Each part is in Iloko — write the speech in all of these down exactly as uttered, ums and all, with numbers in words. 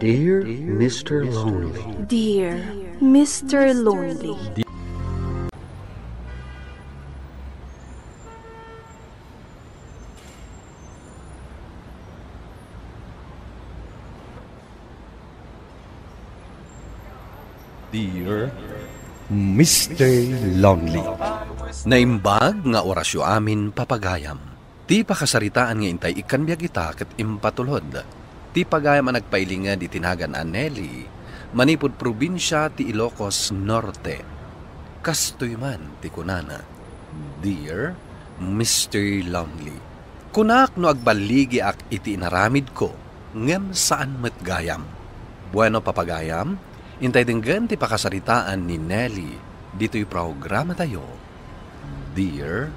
Dear Mister Lonely. Dear Mister Lonely. Dear Mister Lonely. Naimbag nga orasyo amin, papagayam. Ti pakasaritaan nga intay ikkan biag ita ket impatulod ti pagayam a nagpailinged iti nagan a Nelly, manipud probinsia ti Ilocos Norte. Kastoy man ti kunana, "Dear Mister Lonely, kunak no agballigiak iti inaramidko, ngem saan met gayam." Bueno, papagayam, intay denggen ti pakasaritaan ni Nelly ditoy programatayo, Dear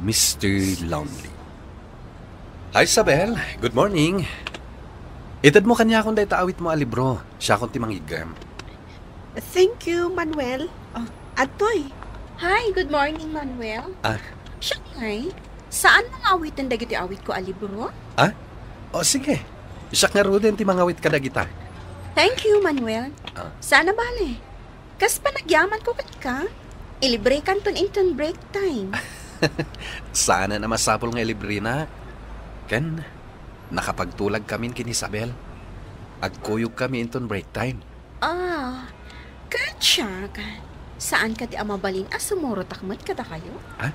Mister Lonely. Hi, Isabel. Good morning. Itedmo kaniakon dayta awitmo a libro. Siakon ti mangiggem. Thank you, Manuel. Oh, adtoy. Hi, good morning, Manuel. Ah. Siak ngay, saan mo nga awiten dagiti awitko a libro? Ah? O, sige. Siak ngaruden ti mangawit kadagita. Thank you, Manuel. Ah. Saan a bale? Kas panagyamanko kenka, ilibrekanton inton break time. Saanen a masapul nga ilibrena. Ken, nakapagtulagkamin ken Isabel. Agkuyogkami inton break time. Ah, ket siak, saan kadi a mabalin a sumurotak met kadakayo? Ah?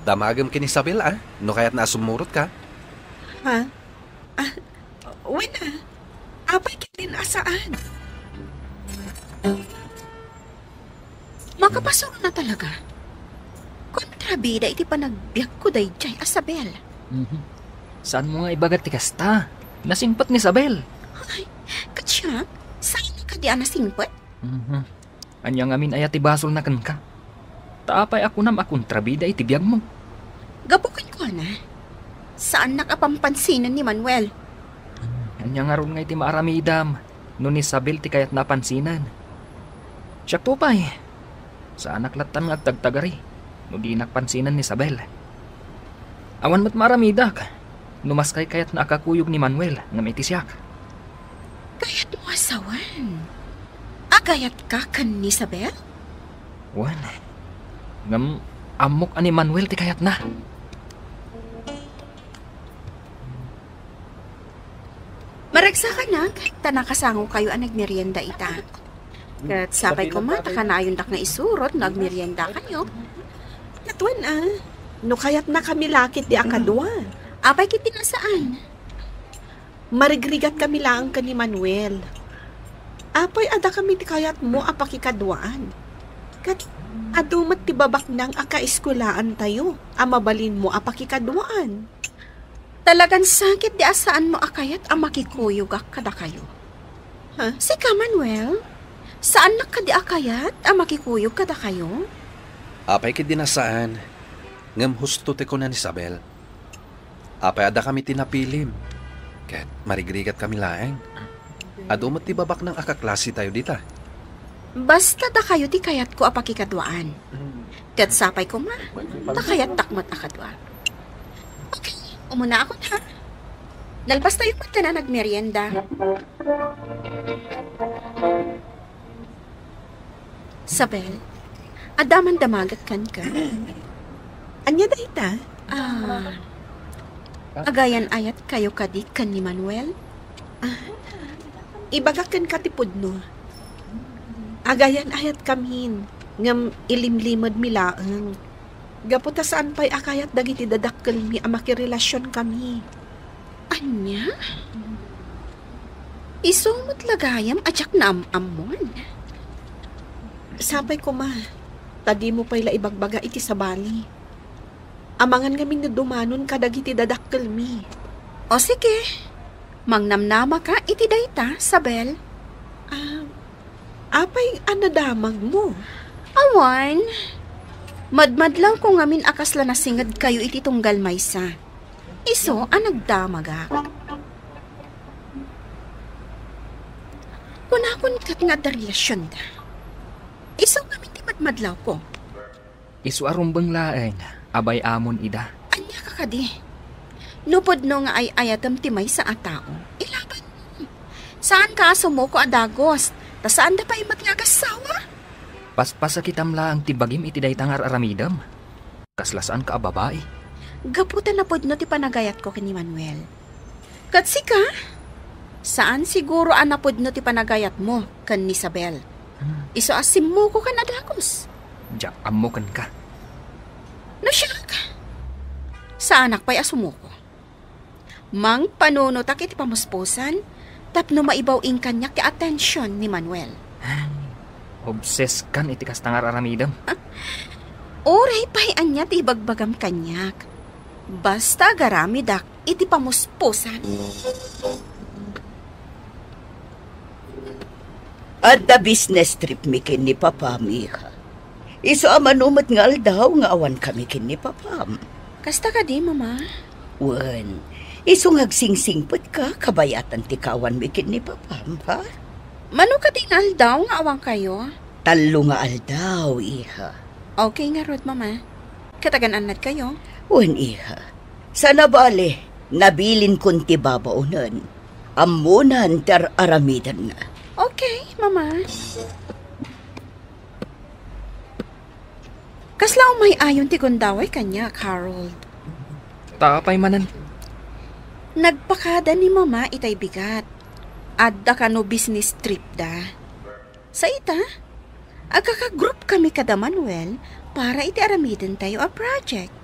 Damagem ken Isabel, ah, no kayatna a sumurotka. Ha? Ah, wen, ah. Apay ketdin a saan? Makapasurna talaga. Kontrabida iti panagbiagko daydiay a Isabel. Mhm. Saanmo nga ibaga ti kasta? Nasingpet ni Isabel. Ay, ket siak, saan kadi a nasingpet? Mhm. Ania ngamin aya ti basolna kenka? Ta apay a kunam a kontrabida iti biagmo? Gapu kenkuana, saannak a pampansinen ni Manuel. Hmm, ania ngarud nga iti maaramidam no ni Isabel ti kayatna a pansinen? Siakto pay, saanak lattan nga agtagtagari no dinak pansinen ni Isabel. Awan met maaramidak no maskay kayatna a kakuyog ni Manuel ngem iti siak. Kayatmo a sawen? Agayatka ken ni Isabel? Wen, ngem ammok a ni Manuel ti kayatna. Maragsakanak, ta nakasangokayo a nagmerienda ita. Ket sapay koma ta kanayondak nga isurot no agmeriendakayo. Ket wen, ah, no kayatnakami la ketdi a kadua. Apay ketdin a saan? Marigrigatkami laeng ken ni Manuel. Apay a dakami ti kayatmo a pakikaduaan? Ket adu met ti babaknang a kaeskulaantayo a mabalinmo a pakikaduaan. Talagan sakit di a saanmo a kayat a makikuyogak kadakayo. Ha? Sika, Manuel, saannak kadi a kayat a makikuyog kadakayo? Apay ketdin a saan, ngem husto ti kuna ni Isabel. Apay a dakami ti napilim, ket marigrigatkami laeng. Adu met ti babaknang a kaklasetayo dita. Basta dakayo ti kayatko a pakikaduaan. Ket sapay koma, ta kayattak met a kadua. Okay, umunaakon ha. Nalpastayo met a nagmerienda. Isabel, adda man damagek kenka. Ania dayta? Ah, agayan-ayatkayo kadi ken ni Manuel? Ah, ibagak kenka ti pudno. Agayan-ayatkamin, ngem ilimlimedmi laeng. Gapu ta saan pay a kayat dagiti dadakkelmi a makirelasionkami. Ania? Isu met la gayam a diak naam-ammon. Sapay koma, ta dimo pay la ibagbaga iti sabali. Amangan ngamin no dumanon kadagiti dadakkelmi. O sige, mangnamnamaka iti dayta, Isabel. Ah, apay a nadamagmo? Awan. Madmadlawko ngamin a kasla nasingedkayo iti tunggal maysa. Isu a nagdamagak. Kunakon ket nga adda relasionda. Isu ngamin ti madmadlawko. Isu a rumbeng laeng a bay-amon ida. Ania ka kadi? No pudno nga ay-ayatem ti maysa a tao, ilaba Saanka a sumuko a dagus, ta saanda pay met nga agassawa? Paspasakitam laeng ti bagim iti dayta nga ar-aramidem. Kasla saanka a babai. Gapu ta napudno ti panagayatko ken ni Manuel. Ket sika? Saan siguro a napudno ti panagayatmo ken ni Isabel. Hmm. Isu a simmukokan a dagus. Diak ammo kenka. No siak, saanak pay a sumuko. Mangpanunotak iti pamuspusan tapno maibaw-in kaniak ti atension ni Manuel. Ay, obses kan iti kasta nga ar-aramidem. Uray pay ania ti ibagbagam kaniak. Basta agaramidak iti pamuspusan. Adda business trip mi ken ni Papam, iha. Isu a mano met nga aldaw nga awan kami ken ni Papam. Kasta kadi, Mama? Wen, isu nga agsingsingpet ka, kabayatan ti kaawan mi ken ni Papam, ha? Mano kadi nga aldaw nga awan kayo? Tallo nga aldaw, iha. Okay ngarud, Mama. Ket agan-annad kayo? Wen, iha. Saan a bale, nabilinkon ti babaonen. Ammonan ti ar-aramidenna. Okay, Mama. Kasla umay-ayon ti gundaway kaniak, Harold. Ta apay manen? Nagpakada ni Mama itay bigat. Adda kano business trip da. Sa ita, agkakagroup kami kada Manuel para iti aramidentayo a project.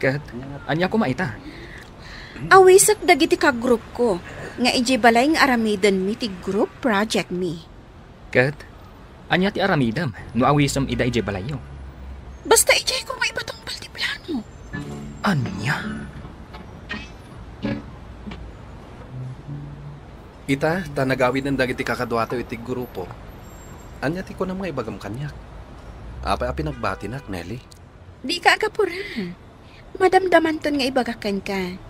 Ket, ania koma ita? Awisek dagiti kagroupko nga idiay balay nga aramidenmi ti group projectmi. Ket, ania ti aramidem no awisem ida idiay balayyo? Basta idiay koma ipatungpal ti plano. Ania? Ita, ta nagawiden dagiti kakaduatayo iti grupo. Ania ti kunam nga ibagam kaniak? Apay a pinagbatinak, Nelly? Dika agapura. Madamdamanton nga ibagak kenka.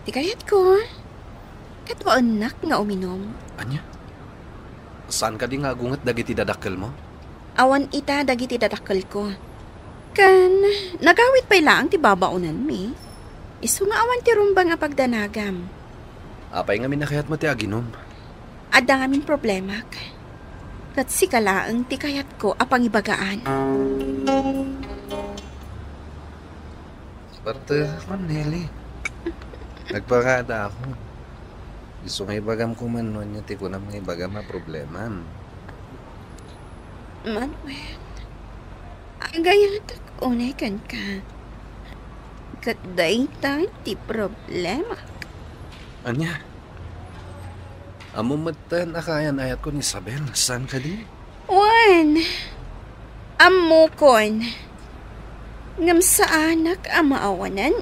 Ti kayatko, kaduaennak nga uminum. Ania? Saan kadi nga agunget dagiti dadakkelmo? Awan ita dagiti dadakkelko. Ken, nagawid pay laeng ti babaonanmi. Isu nga awan ti rumbeng a pagdanagam. Apay ngamin a kayatmo ti aginum? Adda ngamin problemak. Ket sika laeng ti kayatko a pangibagaan. Parte, Nelly. Nagpakada ako. Isu nga ibagam koma no ania ti kunam nga ibagam a problemam. Manuel, agayatek unay kenka. Ket dayta ti problema. Ania? Ammom metten a kaayan-ayatko ni Isabel, saan kadi? Wen, ammokon. Ngem saanak a maawanan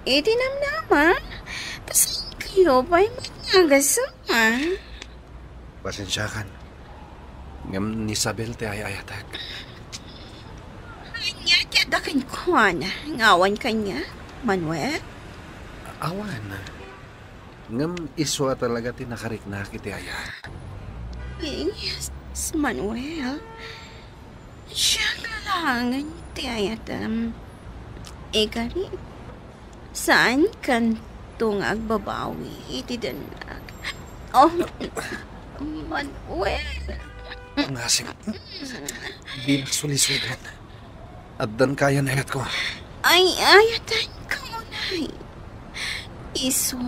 iti namnama. Ta saan kayo pay met nga agassawa? Pasensiakan. Ngem ni Isabel ti ay-ayatek. Ania ti adda kenkuana nga awan kaniak, Manuel? Awan. Ngem isu a talaga ti nakariknak iti ayat. Yes, Manuel. Siak laengen ti ayatem. Ikari, saankanto nga agbabawi iti dennak. Oh, Manuel. Ang asim. Di nagsulisugan. Addan kaayan-ayatko. Ay, ayatenka unay. Isu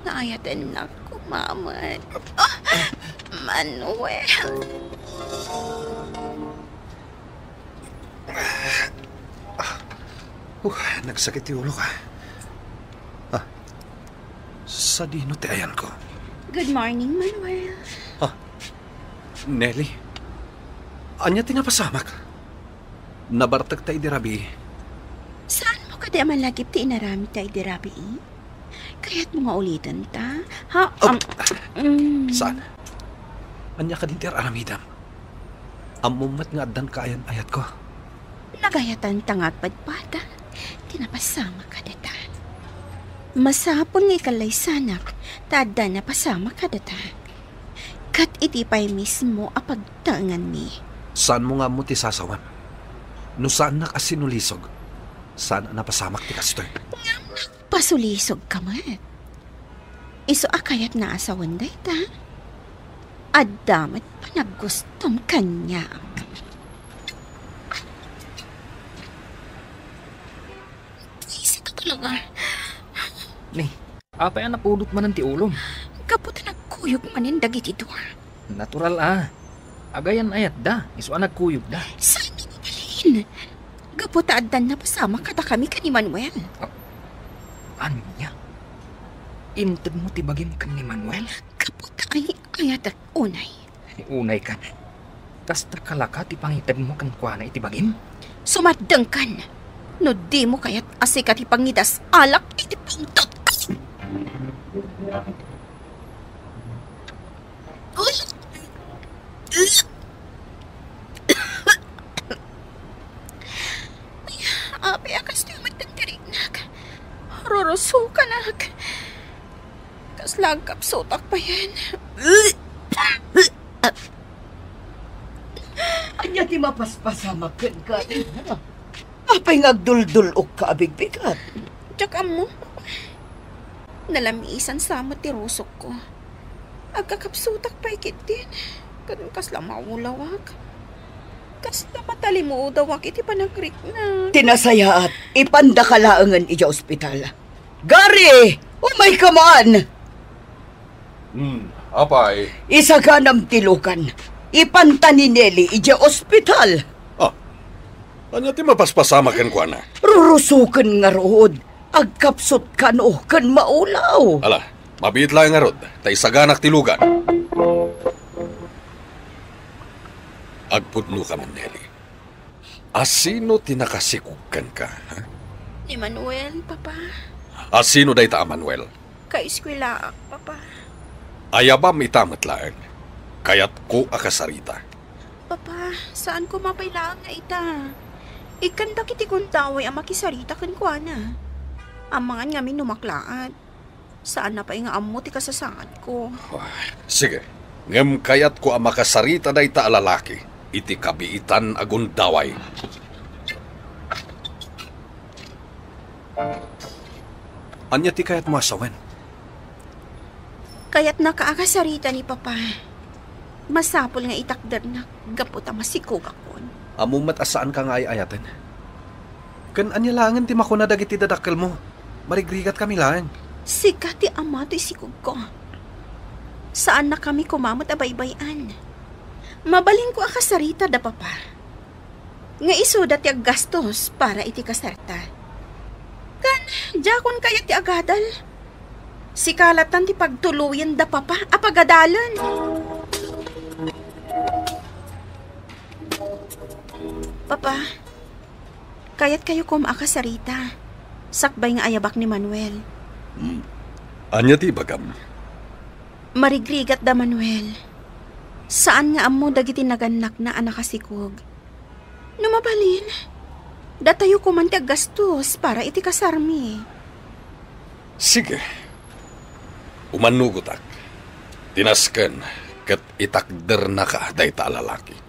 nga ayatennak koma met. Ah, Manuel. Uh, nagsakit ti ulok. Ah, sadino ti ayanko? Good morning, Manuel. Ah, Nelly, ania ti napasamak? Nabartekta idi rabii. Saanmo kadi a malagip ti inaramidta idi rabii? Kayatmo nga ulitenta? Ha? Oh, am-, mm. Saan? Ania kadin ti ar-aramidem? Ammom met nga addan kaayan-ayatko. Nagayatanta nga agpadpada ti napasamak kadata. Masapul nga ikallaysanak ta adda napasamak kadata. Ket iti pay mismo a pagtaenganmi. Saanmo nga ammo ti sasawem? No saannak a sinulisog, saan a napasamak ti kastoy. Ngem nagpasulisogka met. Isu a kayatna a sawen dayta. Adda met panaggustom kaniak. Buwisit talaga. Ni, apay a napudot manen ti ulom? Gapu ta nagkuyog manen dagiti dua. Natural a. Agayan-ayatda, isu a nagkuyogda. Saan nga mabalin? Gapu ta addan napasamak kadakami ken ni Manuel. Ah, ania? Intedmo ti bagim ken ni Manuel? Gapu ta ay-ayatek unay. Unay kan. Kasta kalaka ti pangitedmo kenkuana iti bagim? Sumardengkan. No dimo kayat a sika ti pangidas-alak iti pungtotko. Apay a kastoy met ti riknak. Rurusokanak. Kasla agkapsutak payen. Ania ti mapaspasamak kenka, ina? Apay nga agduldul-okka a bigbigat? Diak ammo. Nalamisan sa met ti rusokko. Agkakapsutak pay ketdin. Ken kasla maulawak. Kasla matalimudawak iti panagriknak. Ti nasayaat, ipandaka laengen idiay ospital. Gary! Umayka man! Hmm, apay? Isaganam ti lukan. Ipanta ni Nelly idiay ospital. Ah, ania ti mapaspasamak kenkuana? Rurusoken ngarud. Agkapsut kano ken maulaw. Ala, mabiit laeng ngarud, ta isaganak ti lukan. Agpudno ka man, Nelly. Asino ti nakasikog kenka, ha? Ni Manuel, Papa. Asino dayta a Manuel? Kaeskuelaak, Papa. Ayabam ita met laeng. Kayatko a kasarita. Papa, saan koma pay laeng nga ita. Ikkan dagiti gundaway a makisarita kenkuana. Amangan ngamin no maklaat. Saanna pay nga ammo ti kasasaadko. Ah, sige. Ngem kayatko a makasarita dayta a lalaki iti kabiitan a gundaway. Ania ti kayatmo a sawen? Kayatnaka a kasarita ni Papa. Masapul nga itakdernak gapu ta masikogakon. Ammom met a saanka nga ay-ayaten. Ken ania laengen ti makuna dagiti dadakkelmo? Marigrigatkami laeng. Sika ti ama toy sikogko. Saannakami koma met a baybay-an. Mabalinko a kasarita da Papa. Nga isuda ti aggastos para iti kasarta. Ken diakon kayat ti agadal. Sika lattan ti pagtuloyen da Papa a pagadalen. Papa, kayatkayo koma a kasarita, sakbay nga ayabak ni Manuel. Hmm. Ania ti ibagam? Marigrigat da Manuel. Saan nga ammo dagiti nagannakna a nakasikog. No mabalin, datayo koman ti aggastos para iti kasarmi. Sige. Umannugotak. Tinasken ket itakdernaka dayta a lalaki.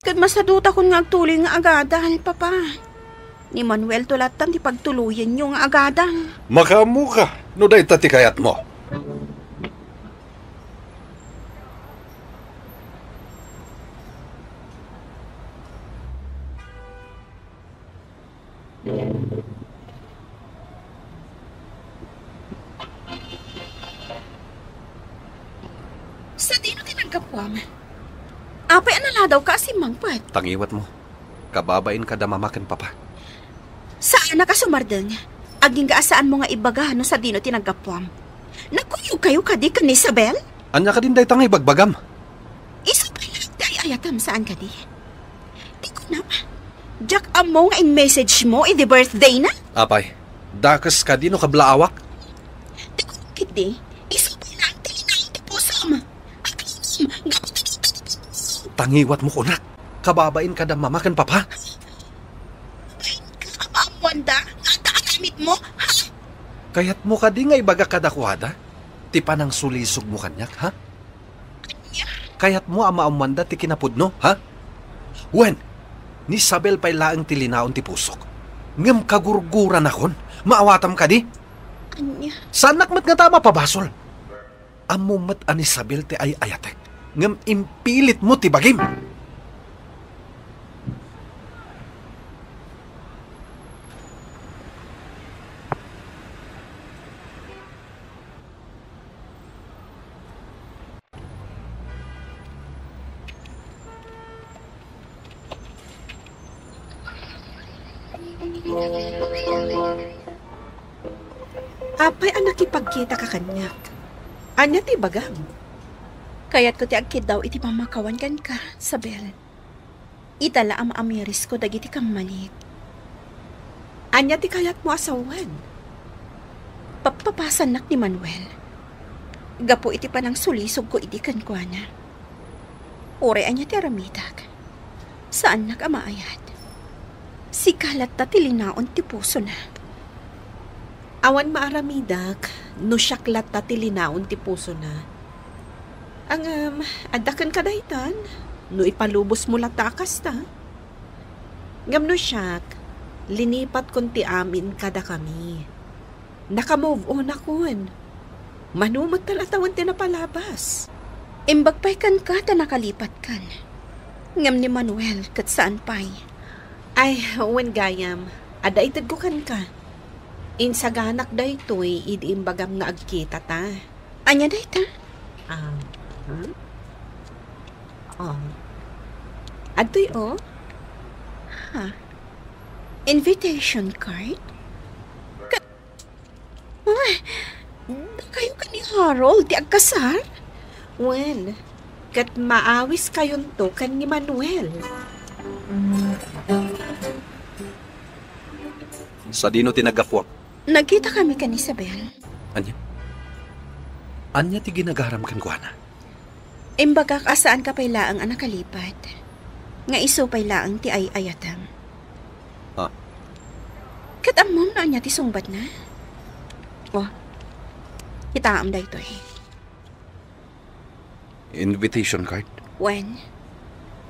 Ket masadutakon nga agtuloy nga agadal, Papa. Ni Manuel to lattan ti pagtuloyenyo nga agadal. Makaammoka no dayta ti kayatmo. Sadino ti naggapuam? Apay a naladawka a simmangpet? Tangiwatmo. Kababain kada mama ken papa. Saanak a sumardeng. Agingga a saanmo nga ibaga no sadino ti naggapuam. Nagkuyogkayo kadi ken ni Isabel? Ania kadin dayta nga ibagbagam? Isu pay laeng ti ay-ayatem saan kadi? Ti kunam, diak ammo nga in-message mo idi birthday na? Apay, dakes kadi no kablaawak? Ti kunam ketdi, isu pay laeng ti linaon ti pusom. Aglunom, gapu ta dita ti pusom. Tangiwatmo kunak, kababain kada mama ken papa? Babain ka, maammoanda nga adda aramidmo, ha? Kayatmo kadi nga ibaga kadakuada ti panangsulisogmo kaniak, ha? Ania? Kayatmo a maammoanda ti kinapudno, ha? Wen, ni Isabel pay laeng ti linaon ti pusok. Ngem kagurguranakon, maawatam kadi? Ania? Saannak met ngata a mapabasol. Ammom met a ni Isabel ti ay-ayatek. ngem impilitmo ti bagim. Apay a nakipagkitaka kaniak? Ania ti ibagam? Kayatko ti agkiddaw iti pammakawan kenka, Isabel. Ita la a maamirisko dagiti kammanik. Ania ti kayatmo a sawen? Pappapasannak ni Manuel gapu iti panangsulisogko idi kenkuana. Uray ania ti aramidak, saannak a maayat. Sika latta ti linaon ti pusona. Awan maaramidak no siak latta ti linaon ti pusona. Ngem, adda kenka daytan, no ipalubosmo latta a kasta. Ngem no siak, linipatkon ti amin kadakami. Naka-move on akon. Mano met ta la tawen ti napalabas. Imbag pay kenka ta nakalipatkan. Ngem ni Manuel ket saan pay. Ay, wen gayam, adda itedko kenka. Insaganak daytoy idi imbagam nga agkitata. Ania dayta? Ah, hmm? Oh. Adtoy, oh. Ha? Invitation card? Ka-, ah, dakayo ken ni Harold ti agkasar? Wen, ket maawiskayonto ken ni Manuel. Sadino ti naggapuak? Nagkitakami ken Isabel. Ania? Ania ti ginagaram kenkuana? Imbagak a saanka pay laeng a nakalipat, nga isu pay laeng ti ay-ayatem. Ah. Ket ammom no ania ti sungbatna? Oh, kitaem daytoy. Invitation card? Wen,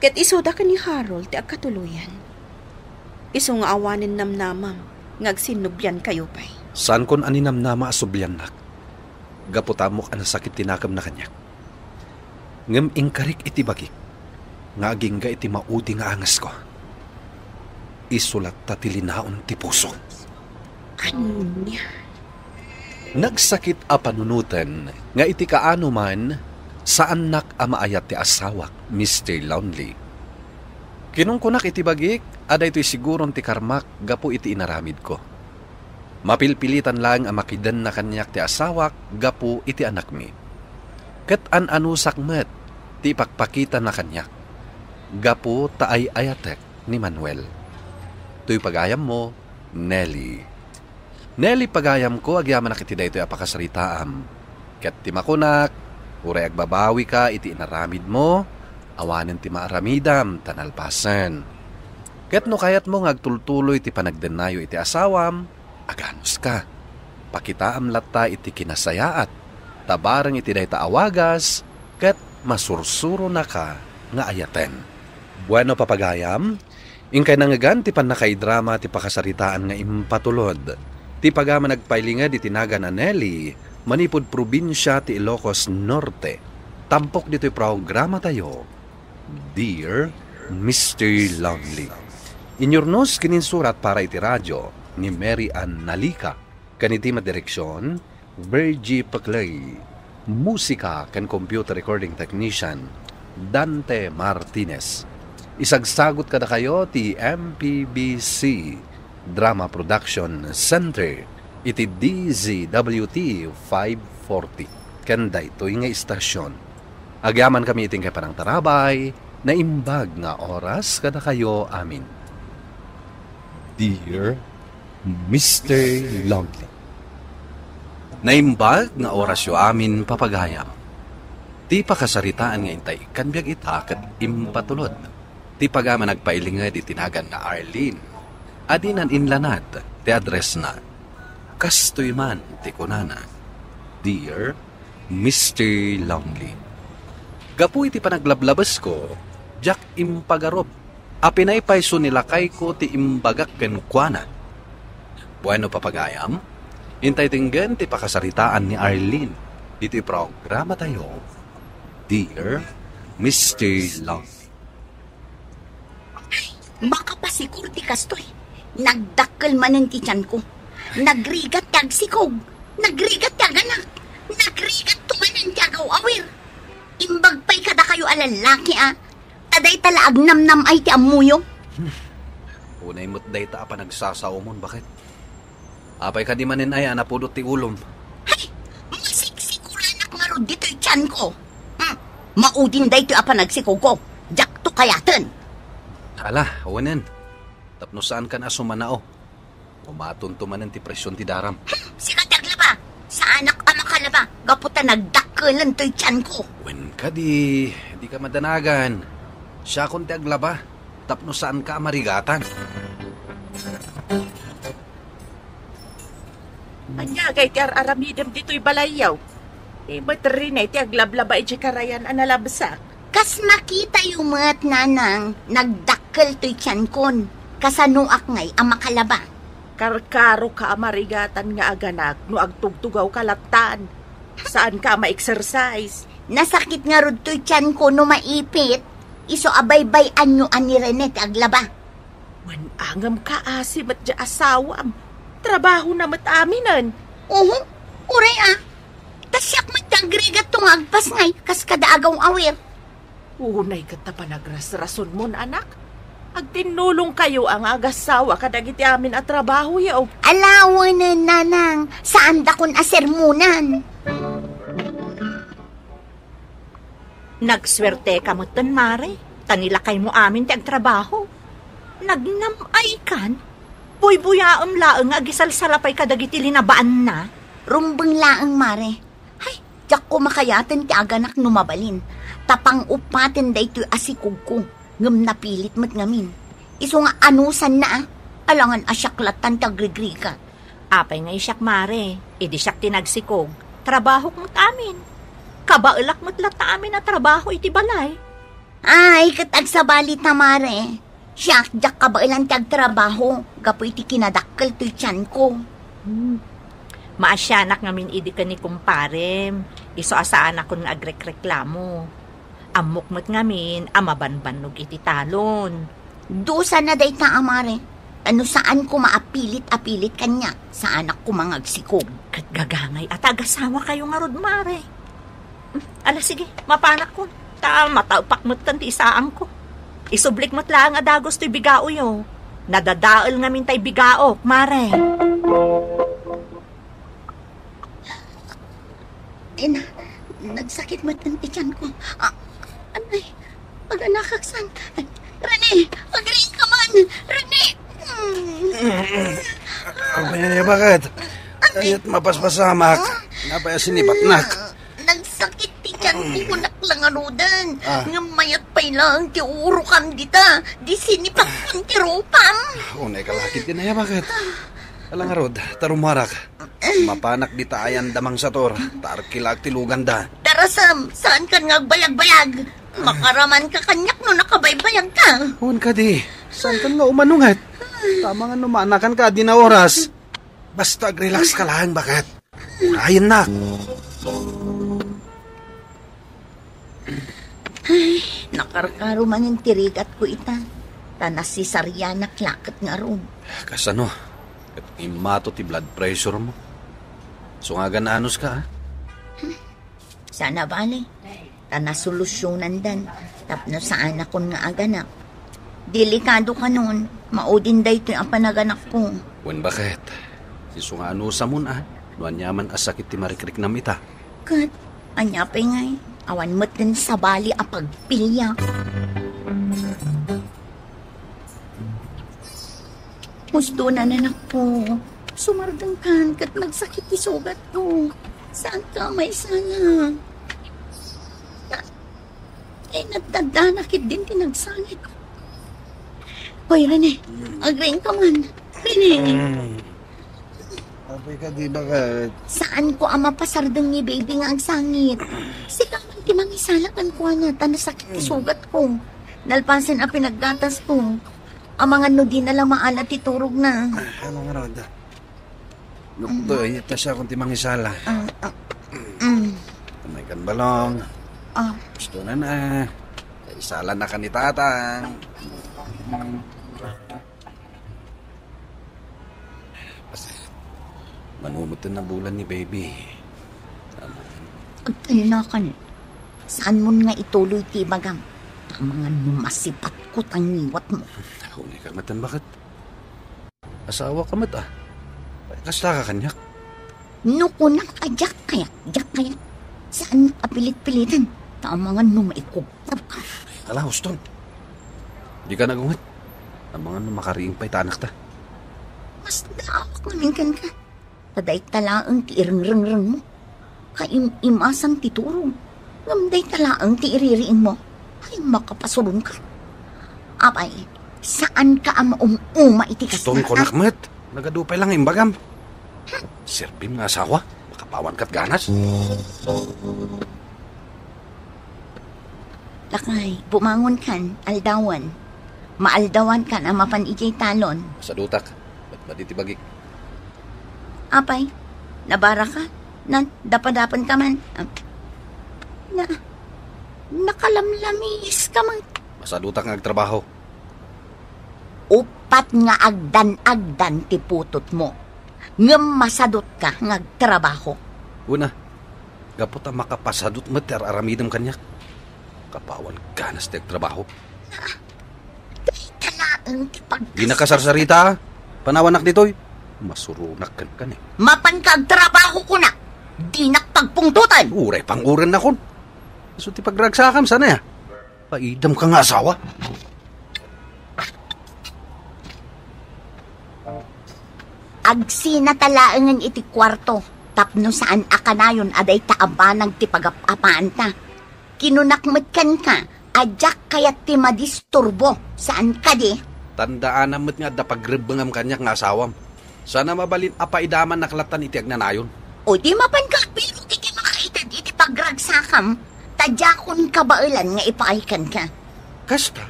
ket isuda ken ni Harold ti agkatuloyan. Isu nga awanen namnamam nga agsinnubliankayo pay. Saankon a ninamnama a subliannak, gapu ta ammok a nasakit ti nakemna kaniak. Ngem inkarik iti bagik nga agingga iti maudi nga angesko. Isu latta ti linaon ti puso. Ania? Nagsakit a panunoten nga iti kaano man, saannak a maayat ti asawak, Mister Lonely. Kinunkunak iti bagik a daytoy siguron ti karmak gapu iti inaramidko. Mapilpilitan laeng a makidenna kaniak ti asawak gapu iti anakmi. Ket an-anusak met ti ipakpakitana kaniak gapu ta ay-ayatek ni Manuel. Toy pagayammo, Nelly. Nelly, pagayamko, agyamanak iti daytoy a pakasaritaam. Ket ti makunak, uray agbabawika iti inaramidmo, awanen ti maaramidam ta nalpasen. Ket no kayatmo nga agtultuloy ti panagdennayo iti asawam, aganuska. Pakitaam latta iti kinasayaat, ta bareng iti dayta a wagas, ket masursuronaka nga ayaten. Bueno, papagayam, inkay nangngegan ti pannakaidrama ti pakasaritaan nga impatulod ti pagama nagpailinged iti nagan a Nelly manipud probinsia ti Ilocos Norte. Tampok ditoy programatayo, Dear Mister Lonely. Inyurnos ken insurat para iti radio ni Mary Ann Nalica, ken iti madireksion, Virgie Paclay. Musika ken computer recording technician, Dante Martinez. Isagsagut kadakayo ti M P B C Drama Production Center iti D Z W T five forty ken daytoy nga istasion. Agyamankami iti inkay panangtarabay, naimbag nga oras kadakayo amin. Dear Mister Lonely. Naimbag nga orasyo amin, papagayam. Ti pakasaritaan nga intay ikkan biag ita ket impatulod ti pagama nagpailinged iti nagan nga Arlene a dinan inlanad ti addressna. Kastoy man ti kunana, Dear Mister Lonely. Gapu iti panaglablabesko, diak impagarup a pinaypayso ni lakayko ti imbagak kenkuana. Bueno, papagayam, intay denggen ti pakasaritaan ni Arlene iti programatayo, Dear Mister Love. Makapasikor ti kastoy. Nagdakkel manen ti tianko. Nagrigat ti agsikog. Nagrigat ti aganak. Nagrigat to manen ti agaw-awir. Imbag pay kadakayo a lallaki, a. Ta dayta la agnamnam-ay ti ammoyo. Unay met dayta a panagsasaomon, baket. Apay kadi manen aya a napudot ti ulom? Hay! Masiksikoranak ngarud ditoy tianko. Hmm. Maudin daytoy a panagsikogko. Diakto kayaten. Ala, awanen. Tapno saankan a sumanao. Umatonto manen ti presion ti daram. Hmm. Sika ti aglaba. Saanak a makalaba. Gapu ta nagdakkelan toy tianko. Wen kadi, dika madanagan. Siakon ti aglaba. Tapno saanka a marigatan. Ania ngay ti ar-aramidem ditoy balayyo? Ni met Rene ti aglablaba idiay karayan a nalabsak. Kas makitayo met, nanang, nagdakkel toy tiankon. Kasanoak ngay a makalaba? Karkaroka a marigatan nga aganak no agtugtugawka lattan. Saanka a ma-exercise. Nasakit ngarud toy tianko no maipit. Isu a baybay-anyo a ni Rene ti aglaba. Wen angem kaasi met diay asawam. Trabahona met aminen. Oho, uray a. Ta siak met ti agrigatto nga agpasngay kas kada agaw-awir. Unay ket ta panagrasrasonmon, anak. Agtinnulongkayo a nga agassawa kadagiti amin a trabahoyo. Ala wen, nanang, saandakon a sermonan. Nagsuerteka metten, mare, ta ni lakaymo amin ti agtrabaho. Nagnam-aykan. Buybuyaem laeng nga agisalsalapay kadagiti linabaanna. Rumbeng laeng, mare. Hay, diakko makayaten ti aganak no mabalin. Ta pang-uppaten daytoy a sikogko, ngem napilit met ngamin. Isu nga anusanna, a. Alangan a siak lattan ti agrigrigat. Apay nga siak, mare, idi siak ti nagsikog, trabahok met amin. Kabaelak met latta amin a trabaho iti balay. Ay, ket agsabali ta, mare. Siak, diak kabaelan ti agtrabaho gapu iti kinadakkel toy tianko. Hmm. Maasianak ngamin idi ken ni kumparem, isu a saanakon nga agrekreklamo. Ammok met ngamin a mabanbannog iti talon. Dusana dayta, a mare. Ano saan koma a pilit a pilit kaniak, saanak koma nga agsikog. Ket gagangay a ta agasawakayo ngarud, mare. Hmm, ala, sige, mapanakkon. Ta mataepak metten ti isaangko. Isublik met laeng a dagus toy bigaoyo. Nadadael ngamin tay bigaok, mare. Ina, nagsakit metten ti tianko. Ah, anay, aganakak san. Rene, agriingka man. Rene! Mm. Apay, baket? Ania't mapaspasamak? Apay a sinipatnak? Nagsakit ti tianko, kunak la ngaruden. Ah. Ngem mayat pay laeng ti uurokam dita. Di sinipatkan ti rupam. Unay ka lakit din aya, baket? Ala ngarud, ta rumarak. Mapanak dita ayan da mangsator, ta arkilaak ti luganda. Tarasam, saankan nga agbayagbayag? Makaramanka kaniak no nakabaybayagka. Wen kadi, saankan nga umanunget? Tama nga no maanakanka a dina oras. Basta agrelax ka laeng, baket. Urayennak. Ay, nakarkaro manen ti rigatko ita. Ta nasisarianak laket ngarud. Kasano? Ket immato ti blood pressure mo. Sungagan anos ka, ha? Saan a bale. Ta nasolusyonandan tapno saanakon nga aganak. Delikado kanon, maudin daytoy a panaganakko. Wen, baket? Isu nga anusamon, a, no aniaman a sakit ti marikriknam ita. Ket, ania pay ngay, awan met ken sabali a pagpiliak. Musdonan, anakko. Sumardengkan ket nagsakit ti sugatko. Saanka a maisala? Ay, nagdadana ketdin ti nagsangit. Hoy, Rene, agriingka man. Rene. Mm. Apay kadi, baket? Saanko a mapasardeng ni baby nga agsangit. Sika man ti mangisala kenkuana, ta nasakit ti sugatko. Nalpasen a pinaggatasko. Amangan no dina la maala ti turogna. Ah, ano nga, Rhoda? Doktor, ita siakon ti mangisala. Ah, ah, mm. Anay kan balong. Ah. Gusto na na. Sala na ka ni Tatang. Basta, manumot na bulan ni baby. Agtalinakan. Saan mo nga ituloy ti ibagam? Tamangan no masipat ko tangiwat mo. Ako ni kamatan bakit? Asawa ka met, ah. Kasta ka kaniak? No kunak a diak kayat, diak kayat. Saan a pilit-pilitan? Tamangan no maikugtab ka. Ala, Houston. Di ka nagunget. Tamangan no makariing pay ta anak ta. Mas daawak ngamin ka. Ta dayta laeng ti irengreng mo. Kaim-imasan ti turog. Ngem dayta laeng ti iririing mo. Ay, makapasurong ka. Apay, saan ka a maum-uma iti kasta, Houston, kunak met. Nagadu pay lang imbagam. Serbim nga asawa, makapawan kat ganas. Lakay, bumangon kan, aldawan. Maaldawan kan a mapan idiay talon. Sadutak, bat madi ti bagik. Apay, nabara ka? Nan, dapadapan ka man. Ah, na, nakalamlamis ka man. Masadutak nga agtrabaho. Upat nga agdan-agdan ti putotmo. Ngem masadut ka nga agtrabaho. Una, gapu ta makapasadut met ti ar-aramidem kaniak. Kapawan ganas ti agtrabaho. Dayta laeng ti pag- Di nakasarsarita, ah. Panawanak ditoy. Masuronak ken kani. Mapan ka agtrabaho kuna. Dinak pagpungtotan. Uray pang-uren nakon. Isu ti pagragsakam, sana ya. Paidam ka nga asawa. Agsinata laengen iti kuarto tapno saan a kanayon a dayta a banag ti pagap-apaanta. Kinunak met kenka a diak kayat ti madisturbo, saan kadi? Tandaanam met nga adda pagrebbengam kaniak nga asawam. Sana mabalin a paidamannak lattan iti agnanayon. O di mapan ka agbirok iti makaited iti pagragsakam, ta diakon kabaelan nga ipaay kenka. Kasta?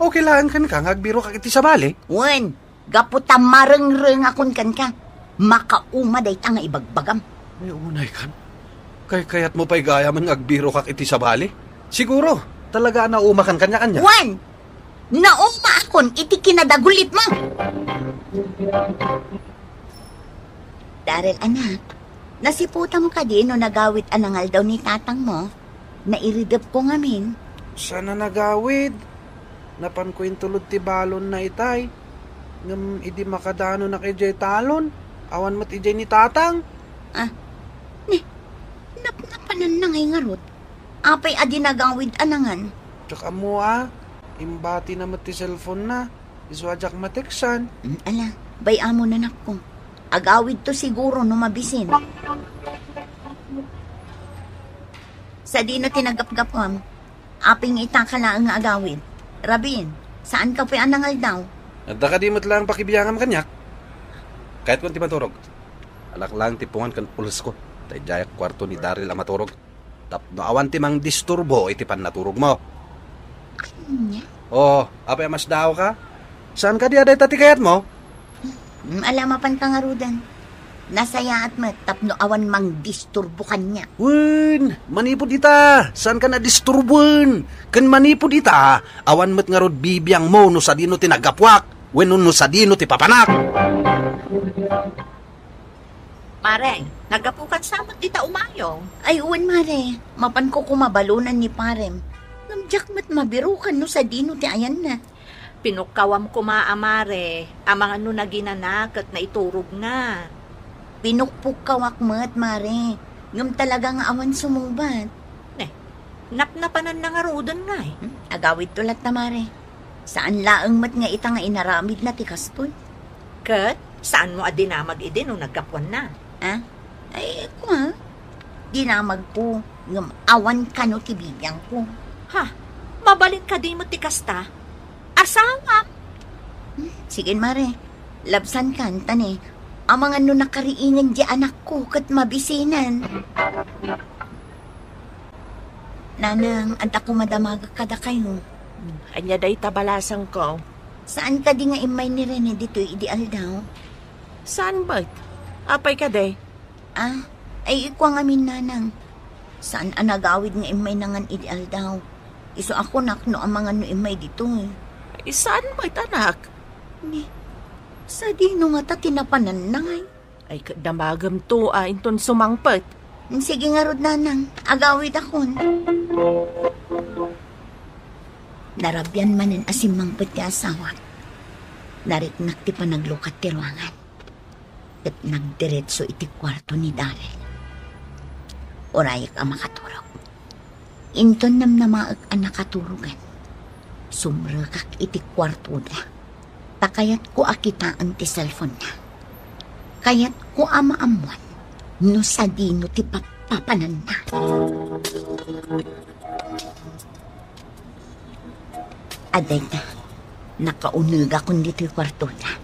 Okay laeng kenka nga agbirokak iti sabali? Wen, gapu ta marengrengakon kenka, makauma dayta nga ibagbagam. Ay, unay kan. Kaykayatmo pay gayamen nga agbirokak iti sabali? Siguro, talaga a naumakan kaniak ania? Wen! Naumaakon iti kinadagulitmo! Daryl, anak, nasiputam kadi no nagawid a nangaldaw ni tatangmo? Nairidepko ngamin. Saan a nagawid? Napanko intulod ti balonna itay. Ngem idi makadanonak idiay talon, awan met idiay ni tatang. Ah, ni, napnapananna ngay ngarud. Apay a di nagawid a nangan? Diak ammo a, imbatina met ti cellphone-na. Isu a diak mateksan. Mm, ala, bay-amon, anakko. Agawidto siguro no mabisin. Sadino ti naggapgapuam? Apay nga itaka laeng nga agawid? Rabin, saanka pay a nangaldaw? Adda kadi met laeng pakibiangam kaniak? Kayatko ti maturog. Alak laeng ti pungan ken pulesko. Ta idiay kuarto ni Daryl a maturog. Tapno awan ti mangdisturbo iti pannaturogmo. Ania? O, apay a masdaawka? Saan kadi a dayta ti kayatmo? Mm, ala, mapanka ngaruden. Nasayaat met tapno awan mangdisturbo kaniak. Wen, manipud ita, saanka a disturboen. Ken manipud ita, awan met ngarud bibiangmo no sadino ti naggapuak, wenno no sadino ti papanak. Mare, naggapukan sa met dita umayo? Ay, wen, mare. Mapanko koma balonan ni parem. Ngem diak met mabirokan no sadino ti ayanna. Pinukkawam koma a mare, amangan no naginana ket naiturogna. Pinukpukkawak met, mare. Ngem talaga nga awan sumungbat. Ne, napnapananna ngaruden ngay. Hmm? Agawidto latta, mare. Saan laeng met nga ita nga inaramidna ti kastoy. Ket saanmo a dinamag idi no naggapuanna? Ah? Ay, kua. Dinamagko, ngem awan kano ti bibiangko. Ha? Mabalin kadi met ti kasta? Asawam? Hmm, sige, mare. Labsankan, ta ne, amangan no nakariingen di anakko ket mabisinan. Nanang, adda koma damagek kadakayo. Ania dayta balasangko? Saan kadi nga immay ni Rene ditoy idi aldaw? Saan met? Apay kadi? Ah, ay, ikua ngamin, nanang. Saan a nagawid nga immay nangan idi aldaw. Isu a kunak no amangan no immay ditoy. Ay, saan met, anak? Ni, sadino ngata ti napananna ngay? Ay, ket damagemto a inton sumangpet. Sige ngarud, nanang, agawidakon. Narabian manen a simmangpet ti asawak. Nariknak ti panaglukat ti ruangan. Ket nagdiretso iti kuarto ni Daryl. Urayek a makaturog. Inton namnamaek a nakaturogen, sumrekak iti kuartoda. Ta kayatko a kitaen ti cellphone-na. Kayatko a maammuan no sadino ti papapananna. Adayta, nakaunegakon ditoy kuartoda.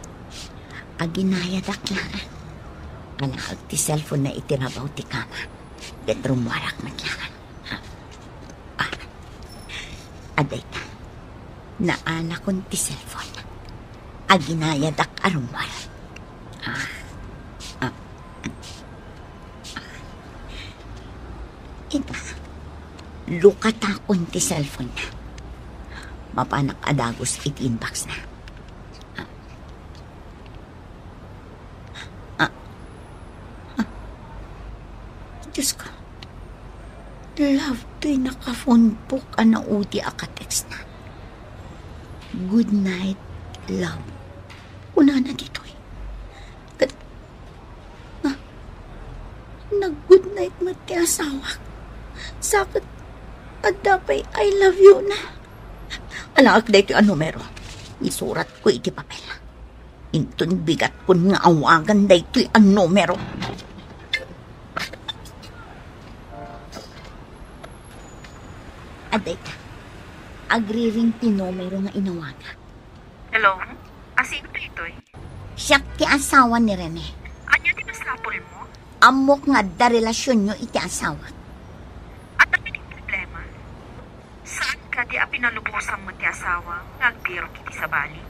Aginayadak laeng. Alaek ti cellphone-na iti rabaw ti kama. Ket rummuarak met laeng. Ah, adayta, naalakon ti cellphone. Aginayadak a rummuar. Ah, ah, Ita, lukatakon ti cellphone-na. Mapanak a dagus iti inbox-na. Ah. Ah. Ah. Diyos ko. Love to'y naka-phone book a naudi a ka-text-na. "Good night, love," kunana ditoy. Ket, ah, nag-good night met ti asawak. Sa ket, adda pay "I love you" na. Alaek daytoy a numero. Isuratko iti papel. Inton bigatkon nga awagan daytoy a numero. Adayta, agriring ti numero nga inawagak. Hello? Asino daytoy? Siak ti asawa ni Rene. Ania ti masapulmo? Ammok nga adda relasionyo iti asawak. Adda kadi problema? Saan kadi a pinalubosam met ti asawa nga agbirok iti sabali?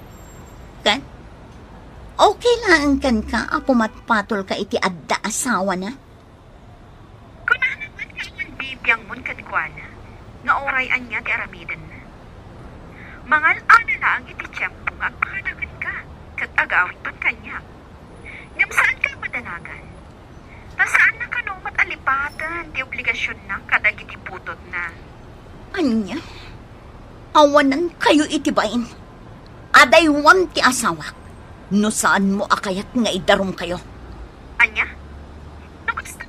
Ken? Okay laeng kenka a pumatpatolka iti adda asawana? Kunana met nga awan bibiangmon kenkuana nga uray ania ti aramidenna. Mangal-ala laeng iti tiempo nga agpakada kenka ket agawidton kaniak. Ngem saanka a madanagan. Ta saanna kano met a lipaten ti obligasionnak kadagiti butotna. Ania? Awanankayo iti bain. Adaywam ti asawak. No saanmo a kayat nga idarumkayo. Ania? No kasta,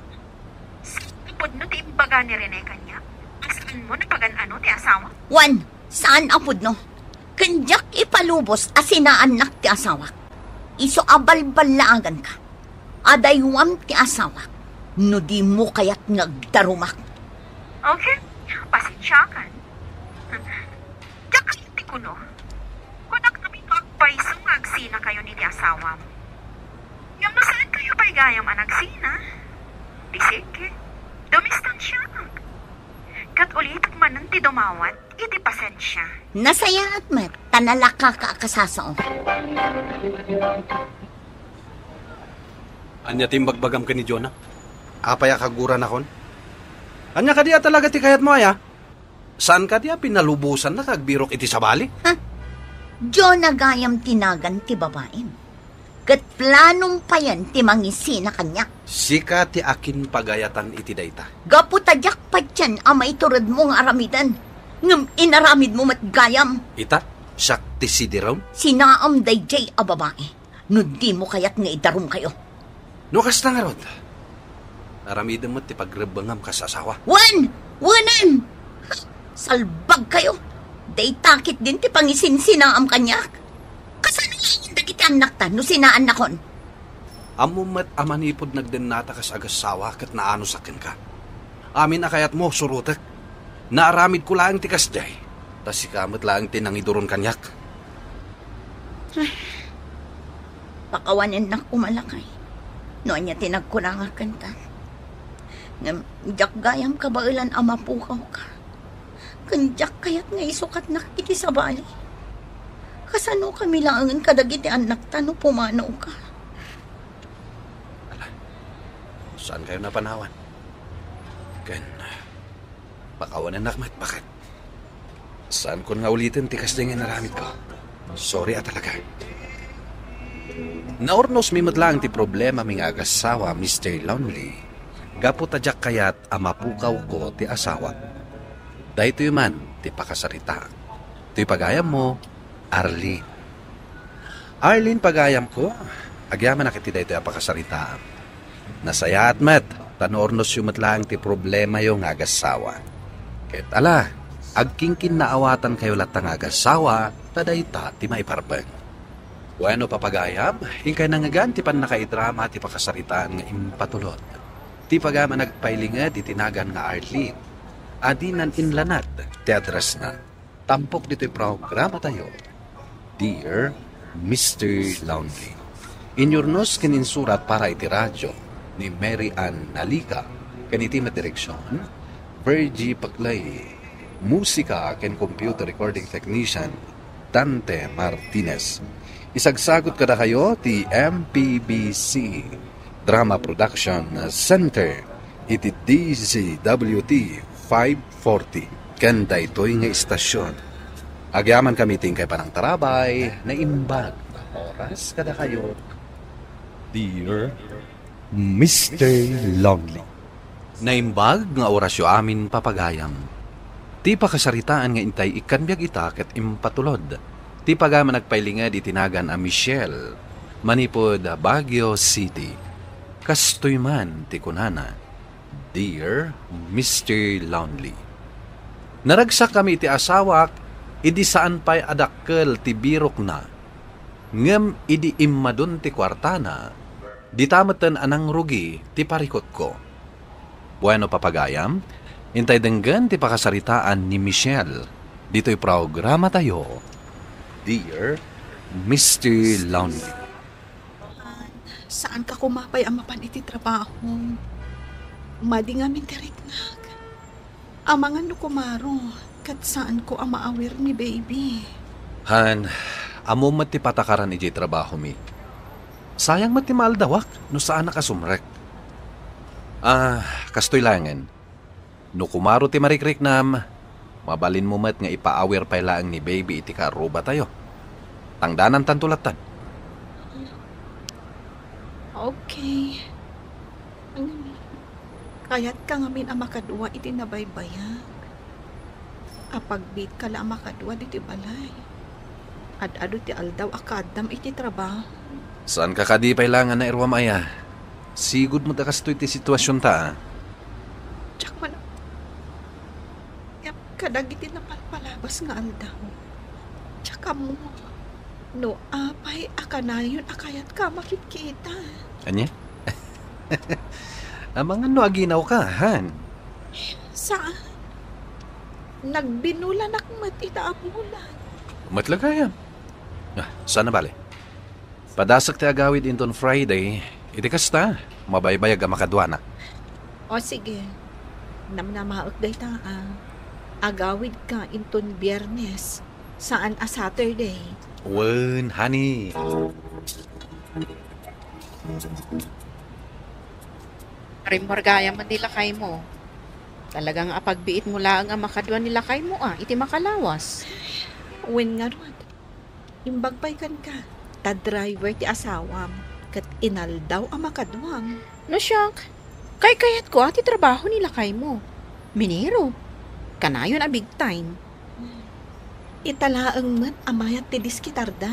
saan a pudno ti imbaga ni Rene kaniak? Saanmo a pagan-ano ti asawa? Wen, saan a pudno. Ken diak ipalubos a sinaannak ti asawak. Isu a balballaaganka. Adaywam ti asawak no dimo kayat nga agdarumak. Okay, pasensiakan. Diak kayat ti kuno. Kunak ngamin no agpayso nga agsinakayon iti asawam. Ngem no saankayo pay gayam a nagsina, di sige, dumistansiaak. Ket ulitek manen ti dumawat iti pasensia. Nasayaat met, ta nalakaka a kasasao. Ania ti imbagbagam ken ni Jonah? Apay a kaguranakon? Ania kadi a talaga ti kayatmo, aya? Saan kadi a pinalubosannak nga agbirok iti sabali? Ha? Jonah gayam ti nagan ti babaim. Ket planom payen ti mangisina kaniak. Sika ti akinpagayatan iti dayta. Gapu ta diak patien a maituredmo nga aramiden, ngem inaramidmo met gayam. Ita, siak ti sidirom? Sinaam daydiay a babai, no dimo kayat nga idarumkayo. No kasta ngarud, aramidem met ti pagrebbengam kas asawa. Wen! Wenen! Salbagkayo! Dayta ketdin ti pangisinsinaam kaniak. Kasano laeng dagiti annakta no sinaannakon? Ammom met a manipud nagdennata kas agassawa ket naanusak kenka. Amin a kayatmo, surotek. Naaramidko laeng ti kasdiay, ta sika met laeng ti nangiduron kaniak. Pakawanennak koma lakay no ania ti nagkunangak kenka. Ngem diak gayam kabaelan a mapukawka. Ken diak kayat nga isukatnak iti sabali. Kasano kami laengen kadagiti annakta no pumanawka? Ala, saankayo napanawan? Ken, pakawanennak met, baket. Saankon nga uliten ti kasdi nga inaramidko. Sorry a talaga. Naurnosmi met laeng ti problemami nga agassawa, Mister Lonely, gapu ta diak kayat a mapukawko ti asawa. Daytoy man ti pakasaritaam. Toy pagayammo, Arlene. Arlene, pagayamko, agyamanak iti daytoy a pakasaritaam. Nasayaat met, ta naurnosyo met laeng ti problemayo nga agassawa. Ket ala, agkinkinnaawatankayo latta nga agassawa, ta dayta ti maiparbeng. Bueno, papagayam, inkay nangngegan ti pannakaidrama ti pakasaritaan nga impatulod. Ti pagayam a nagpailinged iti nagan nga Arlene, a dinan inlanad ti addressna. Tampok ditoy programatayo, Dear Mister Lonely. Inurnos ken insurat para iti radyo ni Mary Ann Nalica, ken iti met direksion, Virgie Paclay. Musika ken computer recording technician, Dante Martinez. Isagsagot kadakayo ti M P B C Drama Production Center iti D Z W T five forty. Ken daytoy nga istasyon, agyamankami iti inkay panangtarabay, naimbag nga oras kadakayo, Dear Mister Lonely. Naimbag nga orasyo amin, papagayam. Ti pakasaritaan nga intay ikkan biag ita ket impatulod. Ti pagayam a nagpailinged iti nagan a Michelle, manipud Baguio City. Kastoy man ti kunana, Dear Mister Lonely. Naragsakkami iti asawak idi saan pay a dakkel ti birokna. Ngem idi immadun ti kuartana, dita metten a nangrugi ti parikutko. Bueno, papagayam, intay denggen ti pakasaritaan ni Michelle ditoy programatayo, Dear Mister Lonely. Saanka koma pay a mapan iti trabaho. Madi ngamin ti riknak. Amangan no kumaro, ket saanko a maawir ni baby. Han, ammom met ti patakaran idiay trabahomi. Sayang met ti maaldawak no saanak a sumrek. Ah, kastoy laengen. No kumaro ti marikriknam, mabalinmo met nga ipaawir pay laeng ni baby iti kaarrubatayo. Tangdanantanto lattan. Okay. Ano? Kayatka ngamin a makadua iti nabaybayak. Apagbiitka la a makadua ditoy balay. Ad-adu ti aldaw a kaaddam iti trabaho. Saanka kadi pay la nga nairuam aya? Sigud met a kastoy ti situasionta, a. Diak man, ngem kadagiti napalpalabas nga aldaw, diak ammo no apay a kanayon a kayatka a makitkita. Ania? Amangan no aginawka, han? Saan. Nagbinulanak met ita a bulan. Met la gayam. Ah, saan a bale. Padasek ti agawid inton Friday, iti kasta, mabaybayag a makaduanak. O sige, namnamaek dayta a. Agawidka inton Biyernes, saan a Saturday. Wen, honey. Rimmor gayam ni lakaymo. Talaga nga apagbiitmo laeng a makadua ni lakaymo a iti makalawas. Wen ngarud. Imbag pay kenka, ta driver ti asawam, ket inaldaw a makaduam. No siak, kaykayatko a ti trabaho ni lakaymo. Minero. Kanayon a big time. Ita laeng met a mayat ti diskitarda.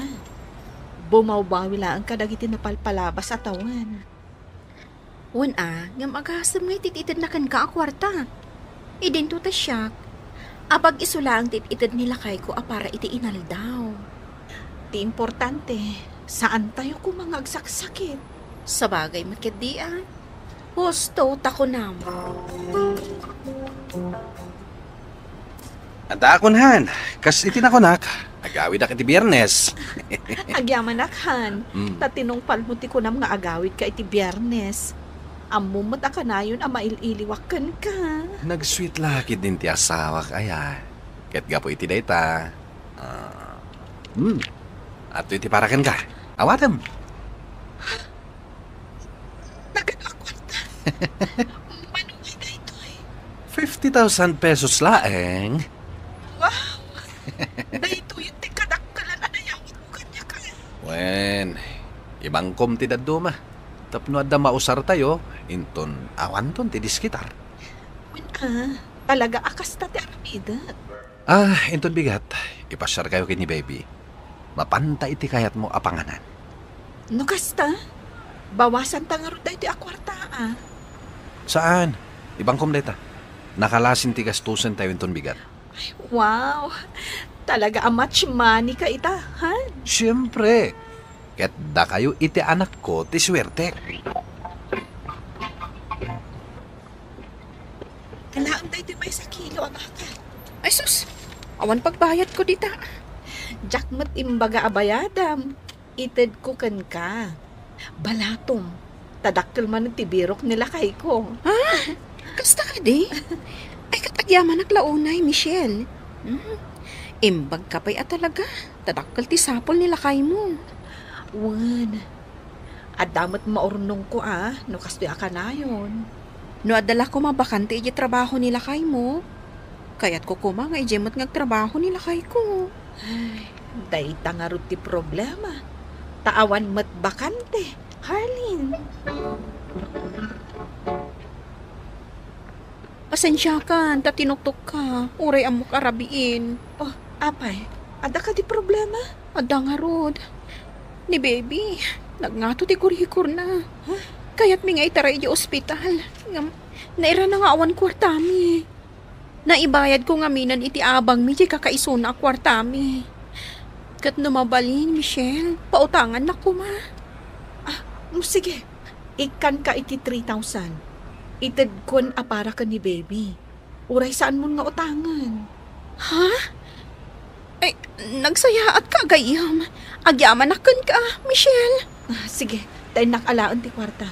Bumawbawi laeng kadagiti napalpalabas a tawen. Wen a, ngem agasem nga iti itedna kenka a kuarta. Idinto ta siak, apag-isu laeng ti it-ited ni lakayko a para iti inaldaw. Ti importante, saantayo koma nga agsaksakit. Sabagay met ketdi a. Husto ta kunam. Adda akon, han. Kas iti nakunak, agawidak iti Biyernes. Agyamanak, han. Mm. Ta tinungpalmo ti kunam nga agawidka iti Biyernes. Ammom met a kanayon a mail-iliwak kenka. Nag-sweet la ketdin ti asawak aya. Ket gapu iti dayta, ah, hmm, adtoy ti para kenka. Awatem. Nagano a kuarta? Mano nga daytoy? Fifty thousand pesos laeng. Wow! Ibangkom ti dadduma. Tapno adda mausartayo, inton awanton ti diskitar. Wen a, talaga a kasta ti aramidek. Ah, inton bigat, ipasiarkayo ken ni Baby. Mapanta iti kayatmo a panganan. No kasta, bawasanta ngarud daytoy a kuarta a. Saan? Ibangkom dayta. Nakalasin ti gastusentayo inton bigat. Ay, wow! Talaga a much money ka ita, ha? Siyempre! Ket dakayo iti anakko ti suertek. Alaen daytoy maysa kilo a baka. Ay sus! Awan pagbayadko dita. Diak met imbaga a bayadam. Itedko kenka. Balatom. Ta dakkel manen ti birok ni lakayko. Ha? Kasta kadi? Ay, ket agyamanak la unay, Michelle. Hmm. Imbagka pay a talaga. Ta dakkel ti sapul ni lakaymo. Wen. Adda met maurnongko a, no kastoy a kanayon. No adda la koma bakante idiay trabaho ni lakaymo, kayatko koma nga idiay met nga agtrabaho ni lakayko. Ay, dayta ngarud ti problema. Ta awan met bakante, Harlin. Pasensiakan ta tinuktok ka, uray ammok a rabiin. Oh, apay, adda kadi problema? Adda ngarud. Ni baby, nagngato ti kurikorna. Huh? Kayatmi nga itaray idiay ospital. Ngem, nairana nga awan kuartami. Naibayadko ngaminen iti abangmi diay kakaisuna a kuartami. Ket no mabalin, Michelle, pautangannak koma. Ah, mm, sige. Ikkanka iti three thousand. Itedkon a para ken ni baby. Uray saanmon nga utangen. Ha? Ay, nagsayaatka a gayyem. Agyamanak kenka, Michelle. Ah, sige, ta innak alaen ti kuarta.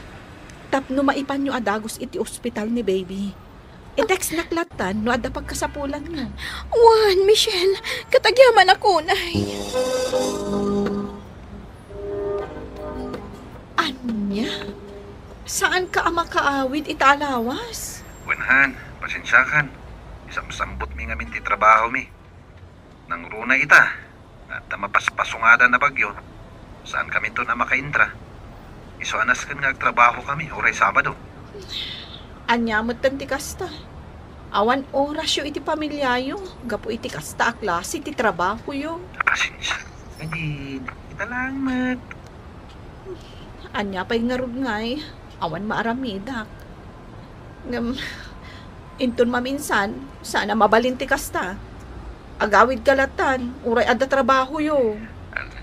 Tapno maipanyo a dagus iti ospital ni baby. I-textnak lattan no adda pagkasapulanyo. Wen, Michelle, ket agyamanak unay. Ania? Saanka a makaawid ita a lawas? Wen, Han, pasensiakan. Isamsambutmi ngamin ti trabahomi. Nangruna ita, adda mapaspasungadan a bagyo. Saankaminton a makaintra. Isu a nasken nga agtrabahokami uray Sabado. Ania metten ti kasta? Awan orasyo iti pamiliayo gapu iti kasta a klase ti trabahoyo. Pasensia. Kadi, ita laeng met. Ania pay ngarud ngay, awan maaramidak. Ngem, inton maminsan, saan a mabalin ti kasta. Agawidka lattan, uray adda trabahoyo. Ala,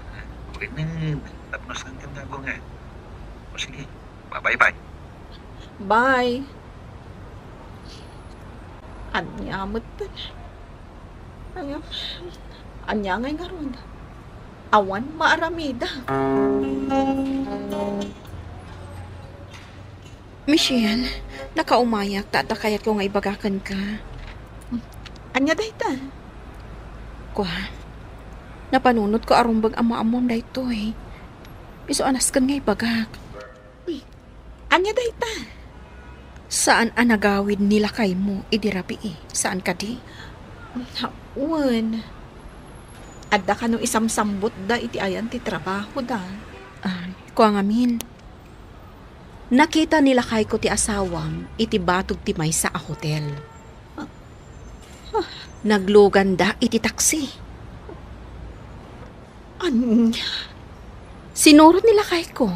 wen, tapno saankan nga agunget. O sige, bye-bye. Bye. Ania met. Ania, ania ngay ngarud? Awan maaramidak. Michelle, nakaumayak ta adda kayatko nga ibaga kenka. Ania dayta? Kua, napanunotko a rumbeng a maammoam daytoy. Isu a nasken nga ibagak. Uy, ania dayta? Saan a nagawid ni lakaymo idi rabii, saan kadi? Wen, adda kano isamsambutda iti ayan ti trabahoda. Ay, kua ngamin. Nakita ni lakayko ti asawam iti batog ti maysa a hotel. Ah, ah. Nagluganda iti taksi. Ania? Sinurot ni lakayko.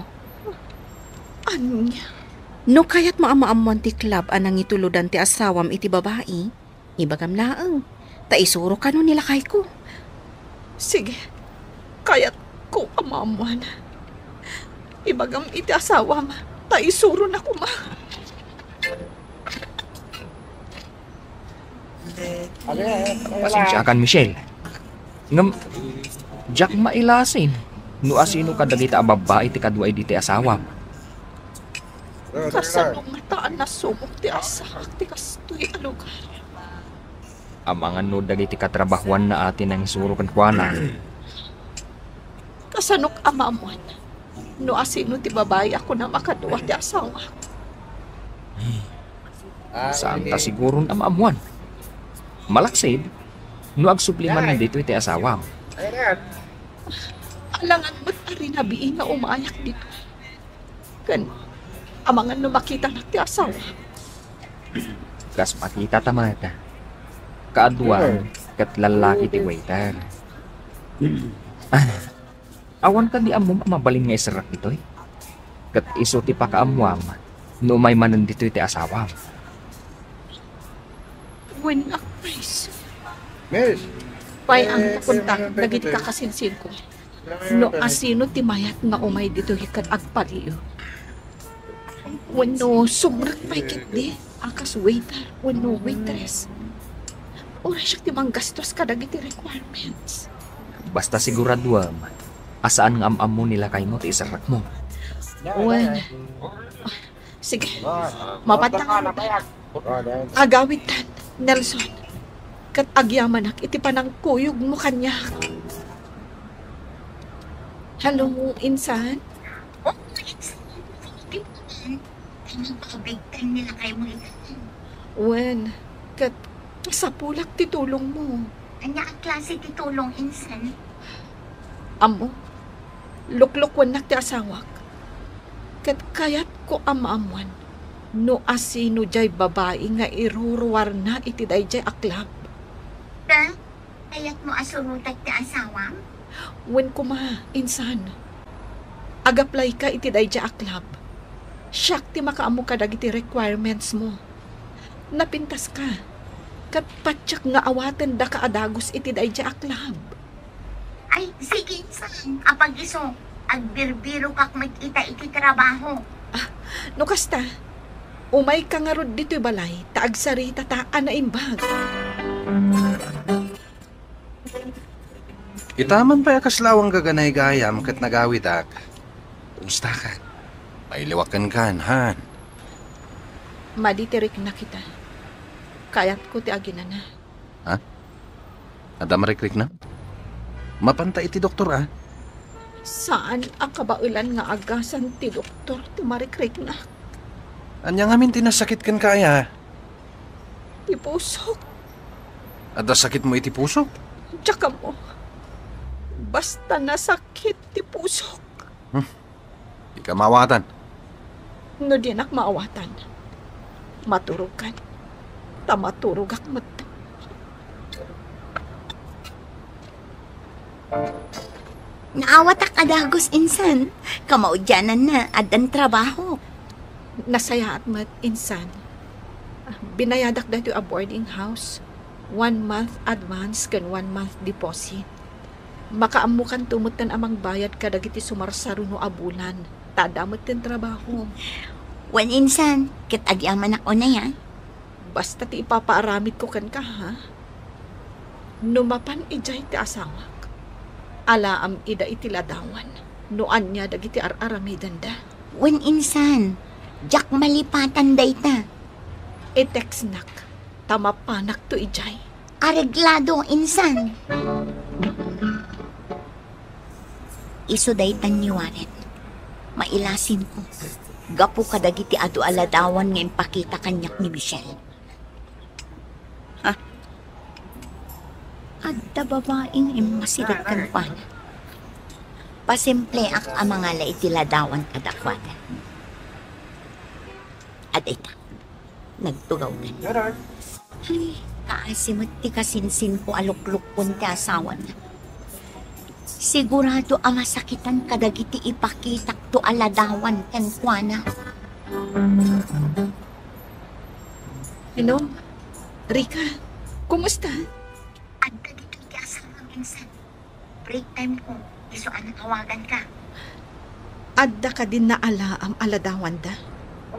Ania? No kayatmo a maammoan ti club a nangitulodan ti asawam iti babai, ibagam laeng, ta isurok kano ni lakayko. Sige, kayatko a maammoan. Ibagam iti asawam, ta isuronak koma. Pasensiakan, Michelle. Ngem, diak mailasin no asino kadagita a babbai ti kaduay ditoy asawam. Kasano ngata a nasubok ti asaak ti kastoy a lugar? Amangan no dagiti katrabahoanna a ti nangisuro kenkuana. Kasanok a maammuan no asino ti babai a kunam a kadua ti asawak? Saanta siguron a maammuan. Malaksid, no agsubli manen ditoy ti asawam. Alangan met a rinabii nga umayak ditoy. Ken amangan no makitanak ti asawa. Kas makita ta met. Kaaduan ket lallaki ti waiter. Ah, awan kadi ammom a mabalin nga iserrek ditoy? Ket isu ti pakaammuam no umay manen ditoy ti asawam. Wen, Chris. Miss! Pay-amtakonta dagiti kakasinsinko no asino ti mayat nga umay ditoy ket agpaliw. Wenno sumrek pay ketdi a kas waiter wenno waitress. Uray siak ti manggastos kadagiti requirements. Basta siguraduem a saan nga am-ammo ni lakaymo ti iserrekmo. Wen, sige, mapanta nga. Agawidtan, Nelson. Ket agyamanak iti panangkuyogmo kaniak. Hello, insan? Oh, insan. Ay, nagpakabig time nila kayo mo, insan. Wen, ket kasapulak ti tulongmo. Ania a klase ti tulong, insan? Ammo, luklukuennak ti asawak. Ket kayatko a maammuan no asino diay babai nga iruruarna iti daydiay a club. Ket kayatmo a surotek ti asawam? Wen koma, insan. Ag-apply-ka iti daydiay a club. Siak ti makaammo kadagiti requirements mo. Napintaska. Ket patiek nga awatendaka a dagus iti daydiay a club. Ay, sige, insan. Apag isu, agbirbirokak met ita iti trabaho. Ah, no kasta, umayka ngarud ditoy balay ta agsaritata a naimbag. Ita man pay a kasla awan gaganay gayam ket nagawidak. Kumustakan? Mailiwak kenkan, han? Madi ti riknak ita. Kayatko ti aginana. Ha? Adda marikriknak? Mapanta iti doktor, a? Saan a kabaelan nga agasan ti doktor ti marikriknak. Ania ngamin ti nasakit kenka, aya? Ti pusok. Adda sakitmo iti pusok? Diak ammo. Basta nasakit ti pusok. Hmm. Dika maawatan. No dinak maawatan, maturogkan. Ta maturogak met. Naawatak a dagus, insan. Kamaudiananna, addan trabaho. Nasayaat met, insan. Binayadak daytoy a boarding house. One month advance ken one month deposit. Makaammokanto metten a mangbayad kadagiti sumarsaruno a bulan, ta adda metten trabaho. Wen, insan, ket agyamanak unay, a? Basta ti ipapaaramidko kenka, ha? No mapan idiay ti asawak, alaam ida iti ladawan no ania dagiti ar-aramidenda. Wen, insan, diak malipatan dayta. I-textnak ta mapanakto idiay. Areglado, insan. Isu daytan ni Warren. Mailasinko gapu kadagiti adu a ladawan nga impakita kaniak ni Michelle. Ha? Adda babai nga immasideg kenkuana. Pasimpleak a mangala iti ladawan kadakuada. Adda ita. Nagtugawdan. Ay, kaasi met ti kasinsinko a luklukkon ti asawana. Sigurado a masakitan kadagiti ipakitakto a ladawan kenkuana. Hello? Rica, kumusta? Adda ditoy ti asawam, insan. Break time ko, isu a naawaganka. Adda kadi naalaam a ladawanda?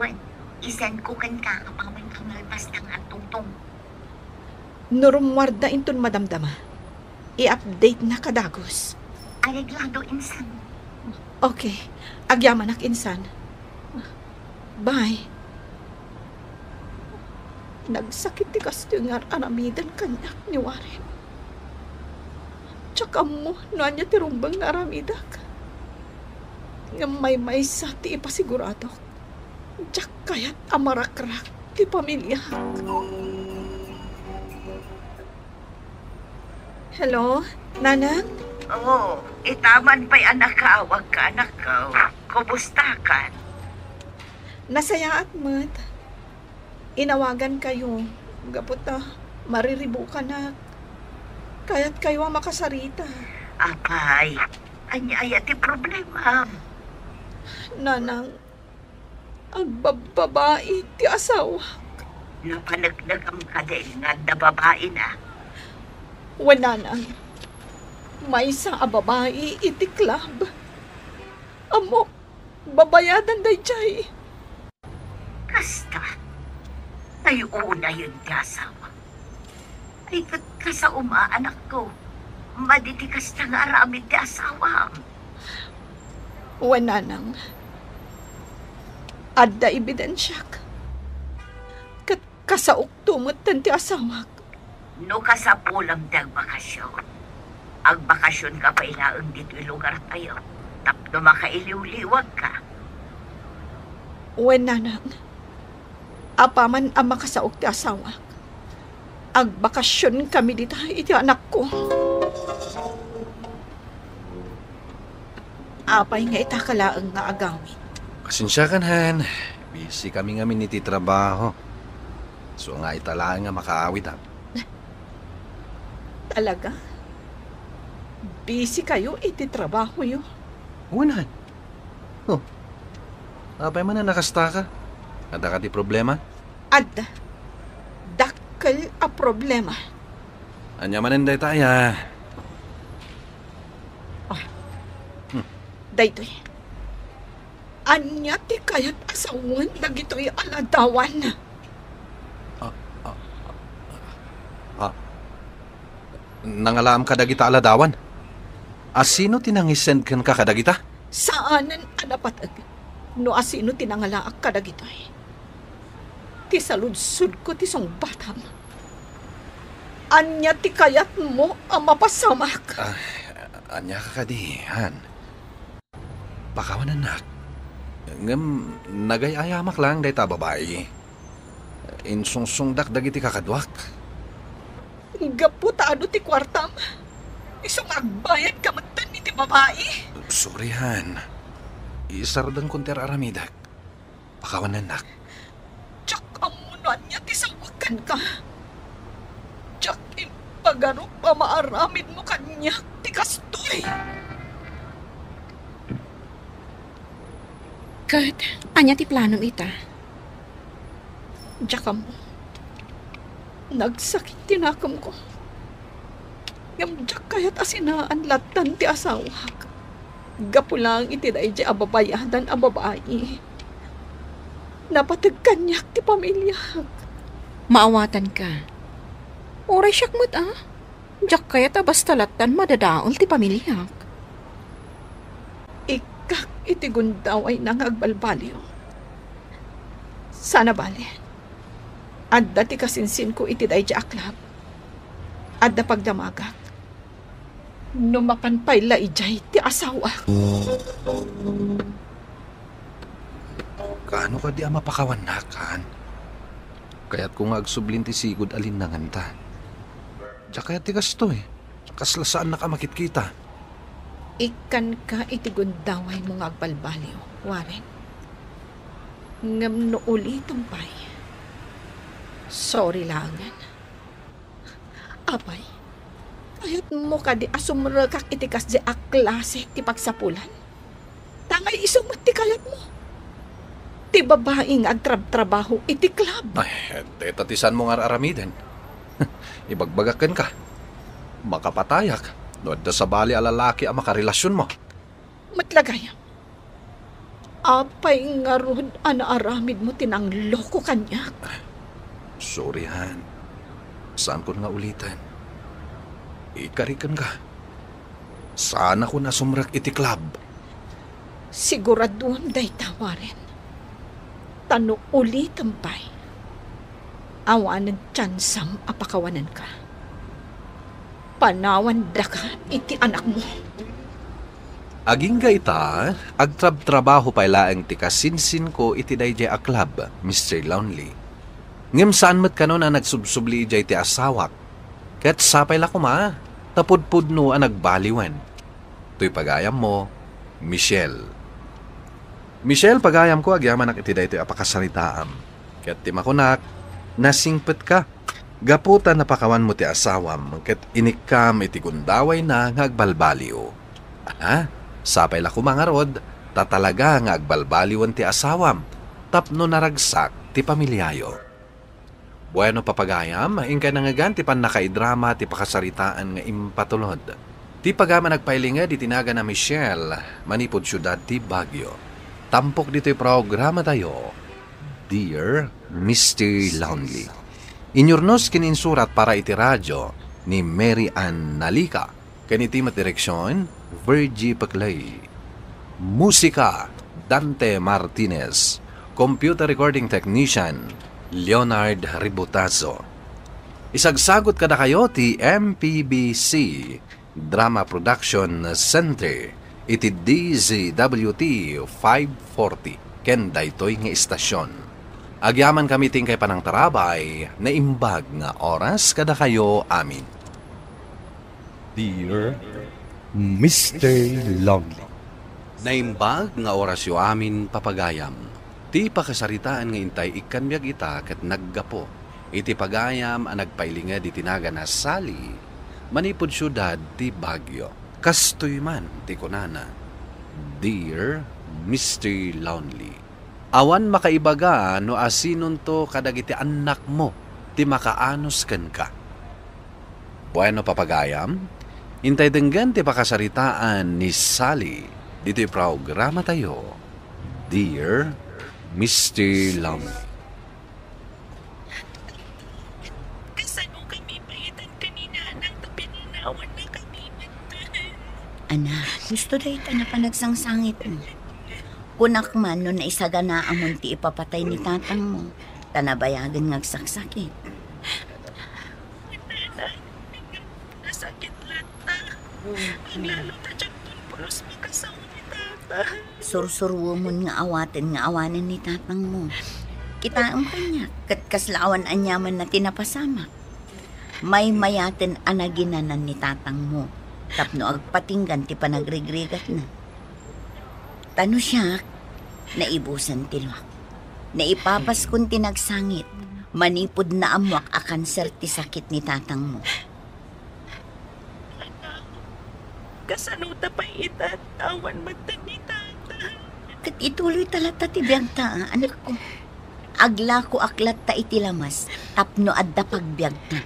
Wen, i-send ko kenka apaman a malpasta nga agtungtong. No rummuarda inton madamdama, i-update na kadagus. Areglado, insan. Okay. Agyamanak, insan. Bye. Nagsakit ti kastoy nga ar-aramiden kaniak ni Warren. Diak ammo no ania ti rumbeng nga aramidak. Ngem maymaysa ti ipasiguradok. Diak kayat a marakrak ti pamiliak. Hello, Nanang? Oo, itaman pay a nakaawagka, anakko. Kumustakan? Nasayaat met. Inawagankayo gapu ta mariribukanak. Kayatkayo a makasarita. Apay, ania aya ti problema? Nanang, agbabbabai ti asawak. Napaneknekam kadi nga adda babaina? Wen, nanang, maysa a babai iti club. Ammok, babayadan daydiay. Kasta, tay unayen ti asawa. Ay, ket kasaom a, anakko. Madi ti kasta nga aramid ti asawam. Wen, nanang, adda ebidensiak. Ket kasaokto metten ti asawak. No kasapulam ti agbakasyon, agbakasyonka pay laeng ditoy lugartayo tapno makailiwliwagka. Wen, nanang, apaman a makasaok ti asawak, agbakasyonkami dita iti anakko. Apay nga itaka laeng nga agawid? Pasensiakan, Han. Busy kami ngamin iti trabaho. So nga ita laeng nga makaawid, ha? Talaga? Busy kayo iti trabahoyo? Wen, Han. Oh. Apay man a nakastaka? Adda kadi problema? Adda. Dakkel a problema. Ania manen dayta aya? Ah. Hmm. Daytoy. Ania ti kayat a sawen dagitoy a ladawan? Ah, ah, ah, ah. Nangalaam kadagita a ladawan? A sino ti nangisend kenka kadagita? Saanen a napateg no a sino ti nangalaak kadagitoy. Ti saludsodko ti sungbatam. Ania ti kayatmo a mapasamak? Ah, ania ka kadi, Han? Pakawanennak. Ngem nagay-ayamak laeng dayta a babai. Insungsongdak dagiti kakaduak. Gapu ta adu ti kuartam, isu nga agbayadka metten iti babai. Sorry, Han. Isardengkon ti ar-aramidek. Pakawanennak. Diak ammo no ania ti sawek kenka. Diak impagarup a maaramidmo kaniak ti kastoy. Ket ania ti planom ita? Diak ammo. Nagsakit ti nakemko. Ngem diak kayat a sinaan lattan ti asawak. Gapu laeng iti daydiay a babayadan a babai. Napateg kaniak ti pamiliak. Maawatanka. Uray siak met, a. Diak kayat a basta lattan madadael ti pamiliak. Ikkak iti gundawayna nga agbalbaliw. Saan a bale, adda ti kasinsinko iti daydiay a club. Adda pagdamagak. No mapan pay la idiay ti asawak. Kaano kadi a mapakawannak, Han? Kayatko nga agsublin ti sigud a linnanganta. Diak kayat ti kastoy. Kasla saannak a makitkita. Ikkanka iti gundawaymo nga agbalbaliw, Warren. Ngem no ulitem pay, sorry laengen. Apay, kayatmo kadi a sumrekak iti kasdiay a klase ti pagsapulan? Tangay isu met ti kayatmo. Ti babai nga agtrabtrabaho iti club. Ay, deta ti saanmo nga ar-aramiden. Ibagbagak kenka, makapatayak no adda sabali a lalaki a makarelasionmo. Met la gayam. Apay ngarud a naaramidmo ti nangloko kaniak? Sorry, Han. Saankon nga uliten. Ikariken ka. Saanakon a sumrek iti club. Siguraduem dayta, Warren. Ta no ulitem pay, awanen tiansam a pakawanenka. Panawandaka iti anakmo. Agingga ita, agtrabtrabaho pay laeng ti kasinsinko iti daydiay a club, Mister Lonely. Ngem saan met kanon a nagsubsubli idiay ti asawak, ket sapay la koma ta pudpudno a nagbaliwen. Toy pagayammo, Michelle. Michelle, pagayamko, agyamanak iti daytoy a pakasaritaam. Ket ti makunak, nasingpetka. Gapu ta napakawanmo ti asawam ket inikkam iti gundawayna nga agbalbaliw. Ania, sapay la koma ngarud, ta talaga nga agbalbaliwen ti asawam tapno naragsak ti pamiliayo. Bueno, papagayam, inkay nangngegan ti pannakaidrama ti pakasaritaan nga impatulod. Ti pagayam a nagpailinged iti nagan a Michelle, manipud siudad ti Baguio. Tampok ditoy programatayo, Dear Mister Lonely. Inyurnos ken insurat para iti radio ni Mary Ann Nalica. Ken iti met direksion, Virgie Peclay. Musika, Dante Martinez. Computer recording technician, Leonard Ributazo. Isagsagut kadakayo ti M P B C Drama Production Center iti D Z W T five forty ken daytoy nga istasion. Agyamankami ti inkay panangtarabay, naimbag nga oras kadakayo amin. Dear Mister Lonely. Naimbag nga orasyo amin, papagayam. Ti pakasaritaan nga intay ikkan biag ita ket naggapu iti pagayam a nagpailinged iti nagan a Sally manipud siudad ti Baguio. Kastoy man ti kunana, Dear Mister Lonely, awan makaibaga no asinonto kadagiti annakmo ti makaanus kenka. Bueno, papagayam, intay denggen ti pakasaritaan ni Sally ditoy programatayo, Dear Mister Lonely. Kasano kami paitan kanina, anak, ta pinanawan na kami. Anak, husto dayta a panagsangsangitmo. Kunak man no naisaganaamon ti ipapatay ni tatangmo, ta nabayagen nga agsaksakit. Nasakit latta. Aglalo ta diakton pulos makasao ni tata. Sursuruemon nga awaten nga awanen ni tatangmo. Kitaem kaniak, ket kasla awan aniamanna ti napasamak. Maymayaten a naginanan ni tatangmo tapno agpatinggan ti panagrigrigatna. Ta no siak, naibusen ti luak. Naipapaskon ti nagsangit, manipud naammoak a kanser ti sakit ni tatangmo. Kasano ta pay ita, awan met ni tata? Ket ituloy ta latta ti biagta, a, anakko. Aglakoak latta iti lamas tapno adda pagbiagta.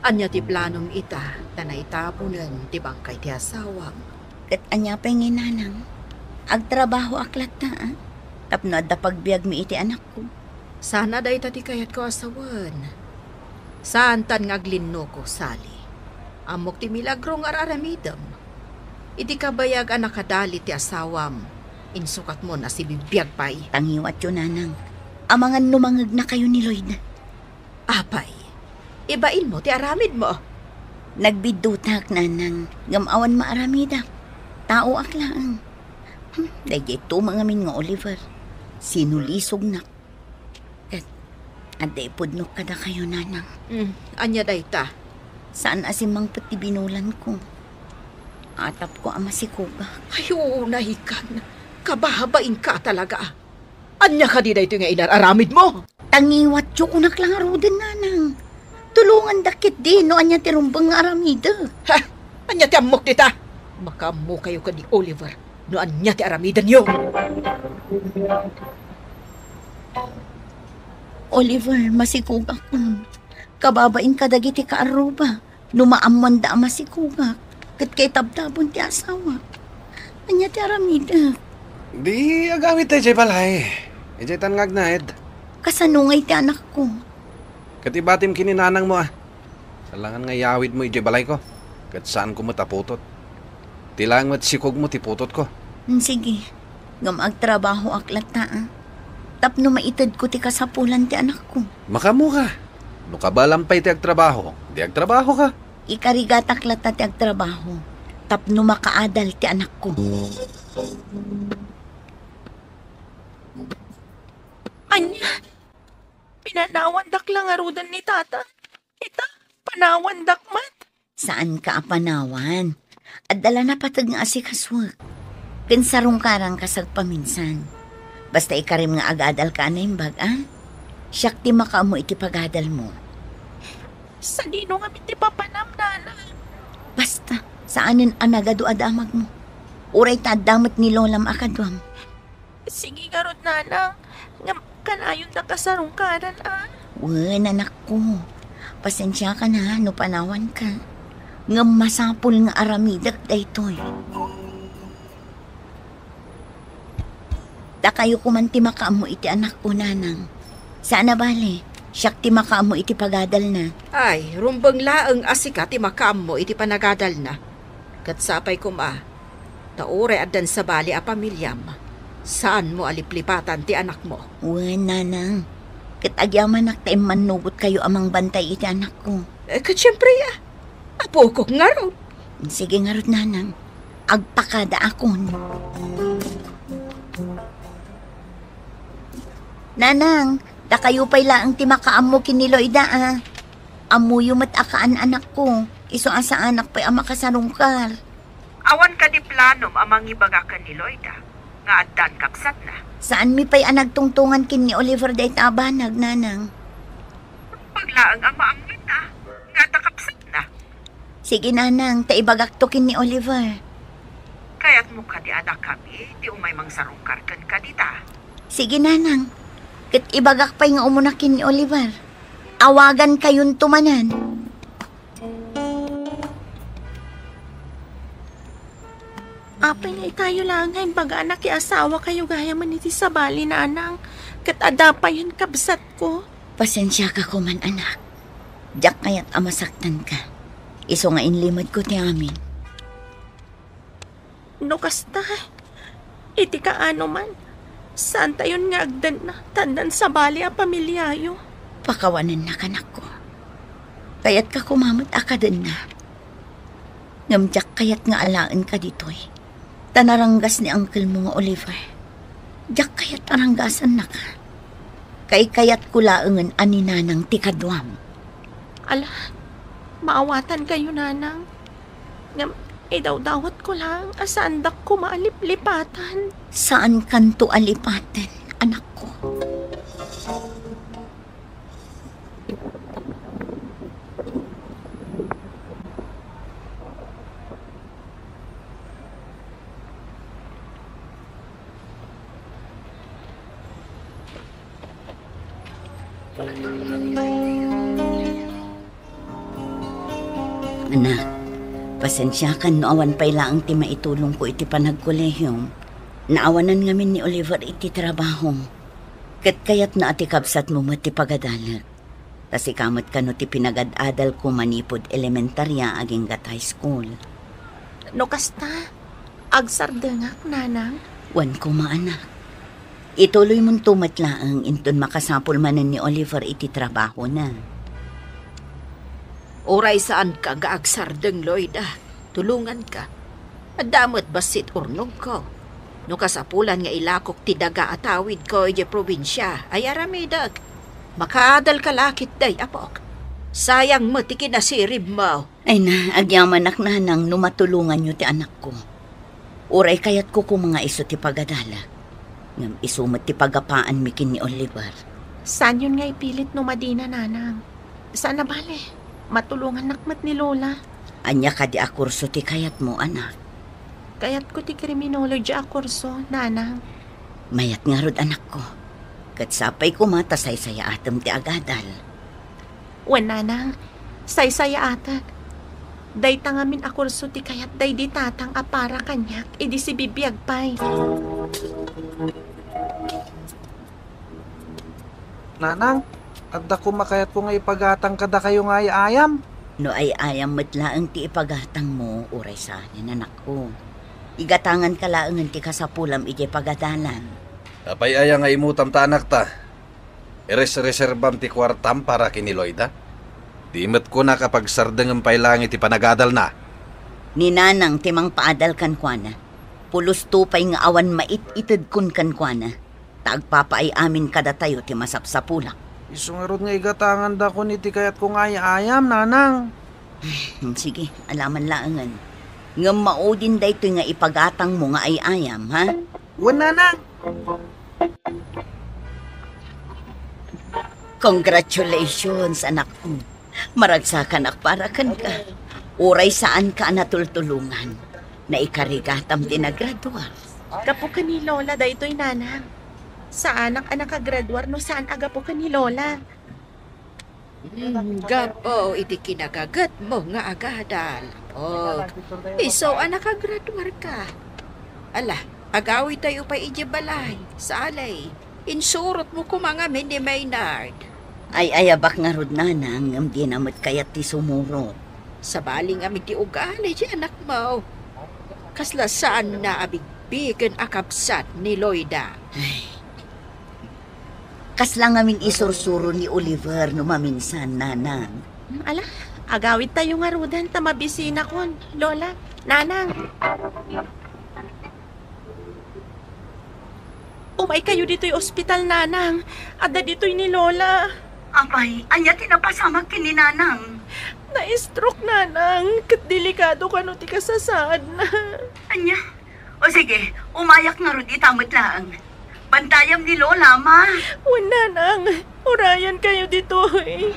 Ania ti planom ita ta naitaponen ti bangkay ti asawam? Ket ania pay ngay, nanang? Agtrabahoak latta, a, tapno adda pagbiagmi iti anakko. Sana dayta ti kayatko a sawen. Saantan nga aglinnoko, Sally. Ammok ti milagro nga ar-aramidem. Iti kabayag a nakadalit ti asawam, insukatmon a sibibiag pay. Tangiwatyo, nanang. Amangan no mangegnakayo ni Lloyd. Apay, ibainmo ti aramidmo. Nagbiddutak, nanang, ngem awan maaramidak. Taoak laeng. Hmm, daydiay tumeng amin nga Oliver. Sinulisognak. Ket, adda ipudnok kadakayo, nanang. Hmm, ania dayta? Saan a simmangpet ti binulanko. Atapko a masikogak. Ay, unaykan. Kababainka talaga. Ania kadi daytoy nga inar-aramidmo? Tangiwatyo, kunak la ngaruden, nanang. Tulongandak ketdi no ania ti rumbeng nga aramidek. Ha? Ania ti ammok dita? Makaammokayo ken ni Oliver no ania ti aramidenyo. Oliver, masikogakon. Kababain kadagiti kaarruba. No maammoanda a masikogak, ket kaitabtabon ti asawa. Ania ti aramidek? Di agawidta idiay balay. Idiaytan nga agnaed. Kasano ngay ti anakko? Ket ibatim ken ni nanangmo, a. Salangan nga iyawidmo idiay balayko, ket saanko met a putot. Ti laeng met sikogmo ti putotko. Hmm, sige. Ngem agtrabahoak latta, a. Tapno maitedko ti kasapulan ti anakko. Makaammoka. No kabaelam pay ti agtrabaho, di agtrabahoka. Ikarigatak latta ti agtrabaho tapno makaadal ti anakko. Ania, pinanawandak la ngaruden ni Tata. Ita, panawandak met. Saanka a panawan. Adda la napateg nga asikasuek. Ken sarungkaranka sagpaminsan. Basta ikarim nga agadalka a naimbag, a? Siak ti makaammo iti pagadalmo. Sadino ngamin ti papanam, Nanang? Basta, saanen a nagadu a damagmo. Uray ta adda met ni Lolam a kaduam. Sige ngarud, Nanang. Ngem kanayondak a sarungkaran, a? Wen, anakko. Pasensiakan a no panawanka. Ngem masapul nga aramidek daytoy. Dakayo koman ti makaammo iti anakko, Nanang. Saan a bale, siak ti makaammo iti pagadalna. Ay, rumbeng laeng a sika ti makaammo iti panagadalna. Ket sapay koma, ta uray addan sabali a pamiliam, saanmo a liplipatan ti anakmo. Wen, Nanang. Ket agyamanak ta immannugotkayo a mangbantay iti anakko. Eh, ket siempre, a. Apokok ngarud. Sige ngarud, Nanang. Agpakadaakon. Nanang, dakayo pay laeng ti makaammo ken ni Loida, a. Ammoyo met a kaan-anakko, isu a saanak pay a makasarungkar. Awan kadi planom a mangibaga ken ni Loida nga addan kabsatna? Saanmi pay a nagtungtongan ken ni Oliver dayta a banag, Nanang. Paglaeng a maammoyta nga adda kabsatna. Sige, Nanang, ta ibagakto ken ni Oliver. Kayatmo kadi a dakami ti umay mangsarungkar kenka dita? Sige, Nanang. Ket ibagak pay nga umuna ken ni Oliver. Awagankayonto manen. Apay nga itayo laeng nga imbaga a nakiasawakayo gayamen iti sabali, Nanang, ket adda payen kabsatko? Pasensiaka koman, anak. Diak kayat a masaktanka. Isu nga inlimedko ti amin. No kasta, iti kaano man, saantayon nga agdenna, ta addan sabali a pamiliayo. Pakawanennak, anakko. Kayatka koma met a kadenna. Ngem diak kayat nga alaenka ditoy. Ta naranggas ni unclemo nga Oliver. Diak kayat a ranggasannaka. Kaykayatko laengen a ni Nanang ti kaduam. Ala, maawatankayo, Nanang. Ngem idawdawatko laeng a saandak koma a liplipatan. Saankanto a lipaten, anakko. Anak, pasensiakan no awan pay laeng ti maitulongko iti panagkolehiom. Naawanan ngamin ni Oliver iti trabaho. Ket kayatna a ti kabsatmo met ti pagadalek. Ta sika met kano ti pinagad-adalko manipud elementaria agingga high school. No kasta, agsardengak, Nanang. Wen koma, anak. Ituloymonto met laeng inton makasapul manen ni Oliver iti trabahona. Uray saanka nga agsardeng, Loida, tulonganka. Adda met bassit urnongko. No kasapulan nga ilakok ti daga a tawidko idiay probinsia, ay aramidek. Makaadalka la ketdi, apok. Sayang met ti kinasiribmo. Ay na, agyamanak, Nanang, no matulonganyo ti anakko. Uray kayatko koma nga isu ti pagadalek. Ngem isu met ti pagapaanmi ken ni Oliver. Saanyon nga ipilit no madina, Nanang. Saan a bale, matulongannak met ni Lola. Ania kadi a kurso ti kayatmo, anak? Kayatko ti criminology a kurso, Nanang. Mayat ngarud, anakko. Ket sapay koma ta saysayaatem ti agadal. Wen, Nanang, saysayaatek. Dayta ngamin a kurso ti kayat daydi tatang a para kaniak idi sibibiag pay. Nanang, adda koma kayatko nga ipagatang kadakayo nga ay-ayam. No ay-ayam met laeng ti ipagatangmo, uray saanen, anakko. Igatanganka laengen ti kasapulam idiay pagadalam. Apay aya nga imutam ta, anakta? Iresreserbam ti kuartam para ken ni Loida? Di met kunak a pagsardengem pay laeng iti panagadalna. Ni Nanang ti mangpaadal kenkuana. Pulosto pay nga awan mait-itedkon kenkuana. Ta agpapaay amin kadatayo ti masapsapulak. Isu ngarud nga igatangandakon iti kayatko nga ay-ayam, Nanang. Sige, alaman laengen. Ngem maudin daytoy nga ipagatangmo nga ay-ayam, ha? Wen, Nanang. Congratulations, anakko. Maragsakanak para kenka. Uray saanka a natultulongan, naikarigatam ti nagraduar. Gapu ken ni Lola daytoy, Nanang. Saanak a nakagraduar no saan a gapu ken ni Lola. Hmm, gapu iti kinagagetmo nga agadal. O, isu a nakagraduarka. Ala, agawidtayo pay idiay balay. Sali, insurotmo koma ngamin ni Maynard. Ay-ayabak ngarud, Nanang, ngem dina met kayat ti sumurot. Sabali ngamin ti ugali ti anakmo. Kasla saanna a bigbigen a kabsat ni Loida. Ay. Kasla ngamin isursuro ni Oliver no maminsan, Nanang. Ala, agawidtayo ngaruden ta mabisinakon, Lola, Nanang. Umaykayo ditoy ospital, Nanang. Adda ditoy ni Lola. Apay, ania ti napasamak ken ni Nanang? Na-stroke, Nanang, ket delikado kano ti kasasaadna. Ania? O sige, umayak ngarud ita met laeng. Bantayam ni Lola, ma. Wen, Nanang, urayenkayo ditoy.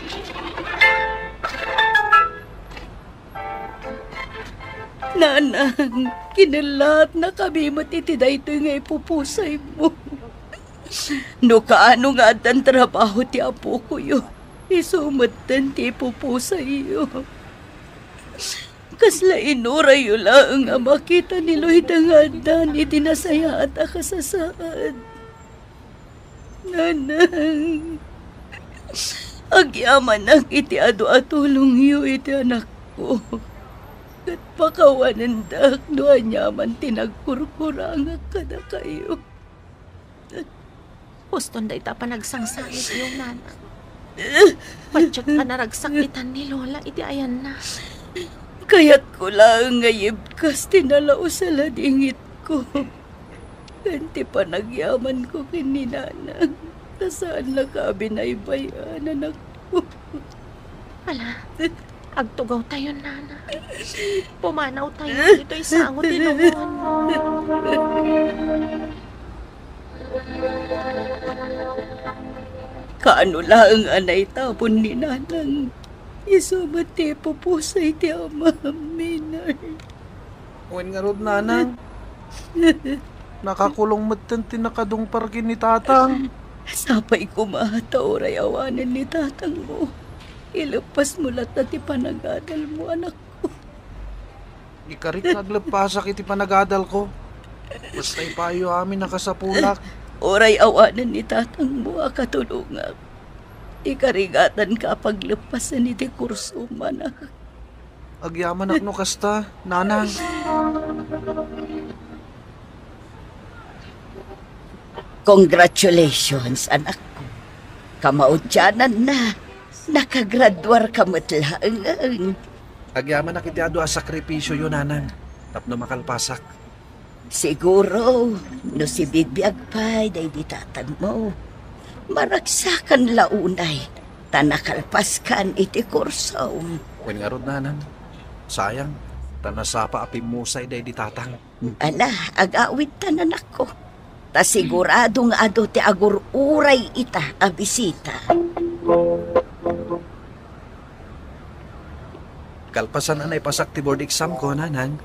Nanang, kinellatnakami met iti daytoy nga ipupusaymo. No kaano nga addan trabaho ti apokoyo, isu metten ti ipupusayyo. Kasla inurayyo laeng a makita ni Loida nga addan iti nasayaat a kasasaad. Nanang, agyamanak iti adu a tulongyo iti anakko. Ket pakawanendak no aniaman ti nagkurkurangak kadakayo. Huston dayta a panagsangsangityo, Nanang. Patiek a naragsakitan ni Lola iti ayanna. Kayatko laeng nga yibkas ti nalaus a ladingitko. Ken ti panagyamanko ken ni Nanang, ta saannaka a binaybay-an, anakko. Ala, agtugawtayon, Nana. Pumanawtayo ditoy sango ti lungon. Kaano laeng a naitapon ni Nanang? Isu met ti ipupusay ti amam, Maynard. Wen ngarud, Nanang. Nakakulong metten ti nakadungpar ken ni Tatang. Sapay koma ta uray awanen ni Tatangmo. Ileppasmo latta ti panagadalmo, anakko. Ikarik nga agleppasak iti panagadalko. Basta ipayo amin a kasapulak. Uray awanen ni Tatangmo a katulongak, ikarigatanka a pagleppasen iti kursom, anak. Agyamanak no kasta, Nanang. Congratulations, anakko. Kamaudiananna, nakagraduarka met laeng. Agyamanak iti adu a sakripisioyo, Nanang, tapno makalpasak. Siguro, no sibibiag pay daydi tatangmo, maragsakan la unay ta nakalpaskan iti kursom. Wen ngarud, Nanang, sayang, ta nasapa a pimmusay daydi tatang. Ala, agawidtan, anakko. Ta sigurado nga adu ti agur-uray ita a bisita. Kalpasan a naipasak ti board exam ko, Nanang,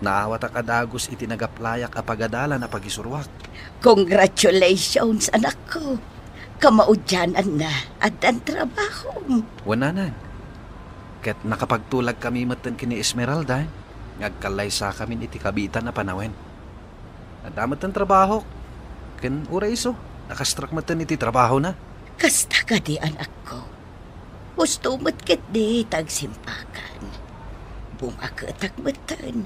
naawatak a dagus iti nag-applyak a pagadalan a pagisuruak. Congratulations, anakko. Kamaudiananna, addan trabahom. Wen, Nanang. Ket nakapagtulagkami metten ken ni Esmeralda nga agkallaysakamin iti kabiitan a panawen. Adda metten trabahok, ken uray isu, nakastrak metten iti trabahona. Kasta kadi, anakko. Husto met ketdi ta agsimpakan. Bumaketak metten.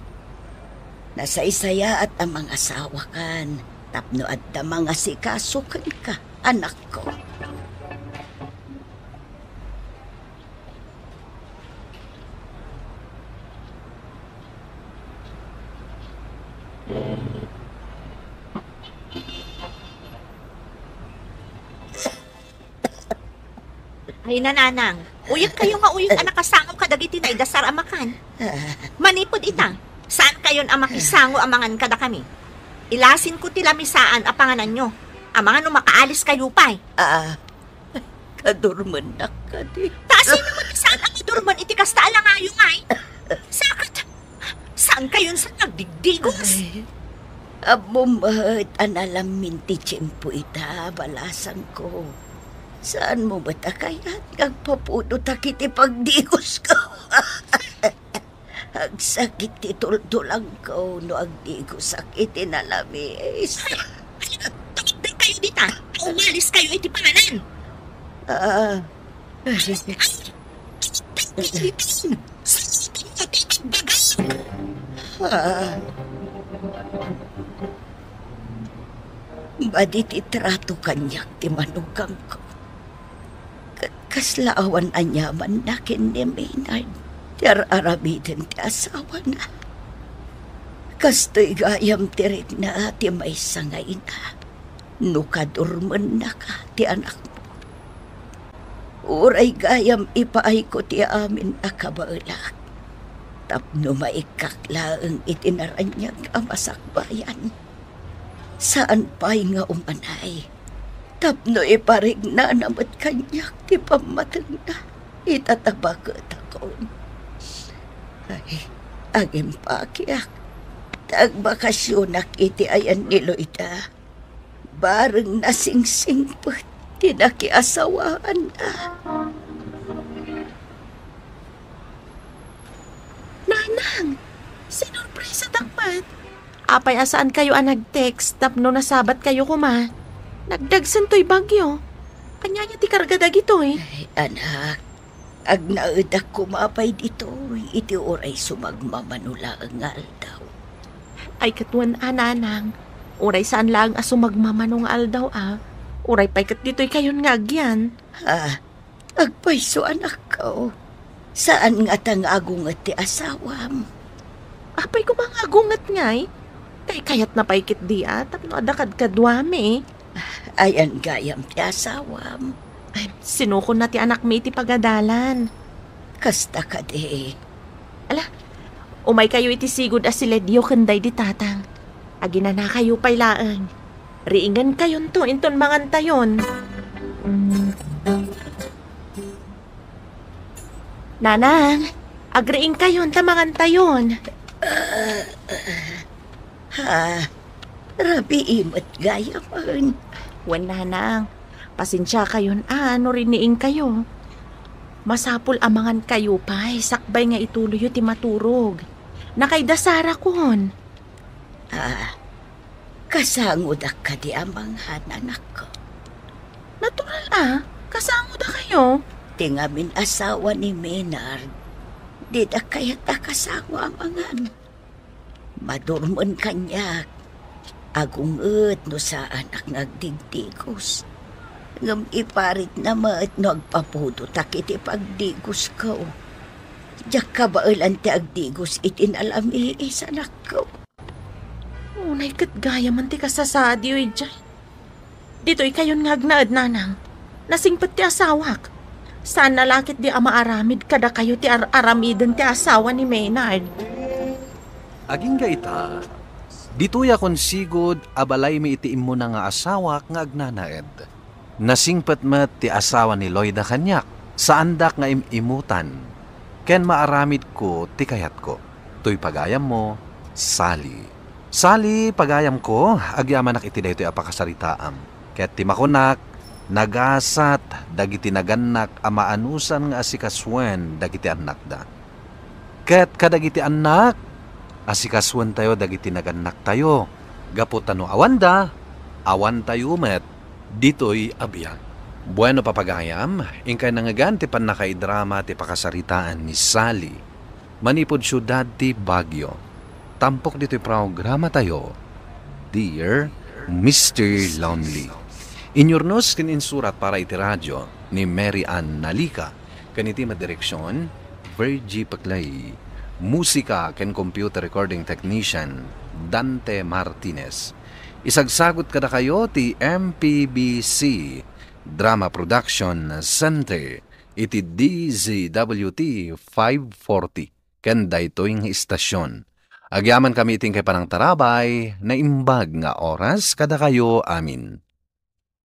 Nasaysayaat a mangasawakan tapno adda mangasikaso kenka, anakko. Ay, nanang, uyek kayo nga uyek a nakasango kadagiti naidasar a makan. Manipud ita, saan kayon a makisango a mangan kadakami. Ilasin ko ti lamisaan a pangananyo. Amangan no makaalis kayo pay. Ah, kadurmennak kadi. Ta sino man ti saan a madurmen iti kasta a langayo ngay? Sakat, saan kayon sa nagdigdigos? Ay, ammom met a nalamin ti tiempo ita, balasangko. Saanmo met a kayat nga agpapudotak iti pagdigosko? Agsakit ti tultulangko no agdigosak iti nalamis. Ay, ay, tumigda kayo dita. Umalis kayo iti panganan. Ah. Ay, ay, ay, ay, ay, ay, ay, ay, ay, ay, ay, Ah. Madi ti trato kaniak ti manugangko. Ket kasla awan aniamanna ken ni Maynard ti ar-aramiden ti asawana. Kastoy gayam ti rikna ti maysa nga ina no kadurmennaka ti anakmo. Uray gayam ipaayko ti amin a kabaelak tapno maikkak laeng iti naraniag a masakbayan. Saan pay nga umanay tapno iparignana met kaniak ti pammatengna ita ta baketakon. Ay, agimpakiak ta agbakasionak iti ayan ni Loida. Bareng nasingsingpet ti nakiasawaanna. Nanang, sinurpresadak met. Apay a saan kayo a nag-text tapno nasabat kayo koma? Nagdagsen toy bagyo. Ania aya ti karga dagitoy? Ay, anak, agnaedak koma pay ditoy iti uray sumagmamano laeng nga aldaw. Ay, ket wen a, nanang, uray saan laeng a sumagmamano nga aldaw a, uray pay ket ditoy kayon nga agyan. Ah, agpayso, anakko. Saan ngata nga agunget ti asawam? Apay koma nga agunget ngay? Kaykayatna pay ketdi a tapno adda kadkaduami. Ayan gayam ti asawam. Ay, sinukonna ti anakmi iti pagadalan. Kasta kadi. Ala, umay kayo iti sigud a siledyo ken daydi tatang. Aginana kayo pay laeng. Riingen kayonto inton mangantayon. Nanang, agriing kayon ta mangantayon. Ha? Rabii met gayamen. Wen, nanang, pasensia kayon a no riniing kayo. Masapul a mangan kayo pay sakbay nga ituloyyo ti maturog. Nakaidasarakon. Ah, kasangodak kadi a mangan, anakko? Natural a, kasangoda kayo. Ti ngamin asawa ni Maynard, dida kayat a kasango a mangan. Madurmen kaniak. Agunget no saanak nga agdigdigos. Ngem iparitna met no agpapudotak iti pagdigosko. Diak kabaelan ti agdigos iti nalamiis, anakko. Unay ket gayamen ti kasasadiyo idiay. Ditoy kayon nga agnaed, nanang. Nasingpet ti asawak. Saan a la ketdi a maaramid kadakayo ti ar-aramiden ti asawa ni Maynard. Agingga ita, ditoy a konsigud a balaymi iti immuna nga asawak nga agnanaed. Nasingpet met ti asawa ni Loida kaniak. Saandak nga im-imutan ken maaramidko ti kayatko. Toy pagayammo, Sally. Sally, pagayamko, agyamanak iti daytoy a pakasaritaam. Ket ti makunak, nagasat dagiti nagannak a maanusan nga asikasuen dagiti annakda. Ket kadagiti annak, asikasuentayo dagiti nagannaktayo, gapu ta no awanda, awantayo met ditoy a biag. Bueno, papagayam, inkay nangngegan ti pannakaidrama ti pakasaritaan ni Sally. Manipud siudad ti Baguio. Tampok ditoy programatayo, Dear Mister Lonely. Inyurnos ken insurat para iti radio ni Mary Ann Nalica, ken iti madireksion, Virgie Paclay. Musika ken computer recording technician, Dante Martinez. Isagsagut kadakayo ti M P B C Drama Production Center. iti D Z W T five forty ken daytoy nga istasyon. Agyamankami iti inkay panangtarabay, naimbag nga oras kadakayo amin.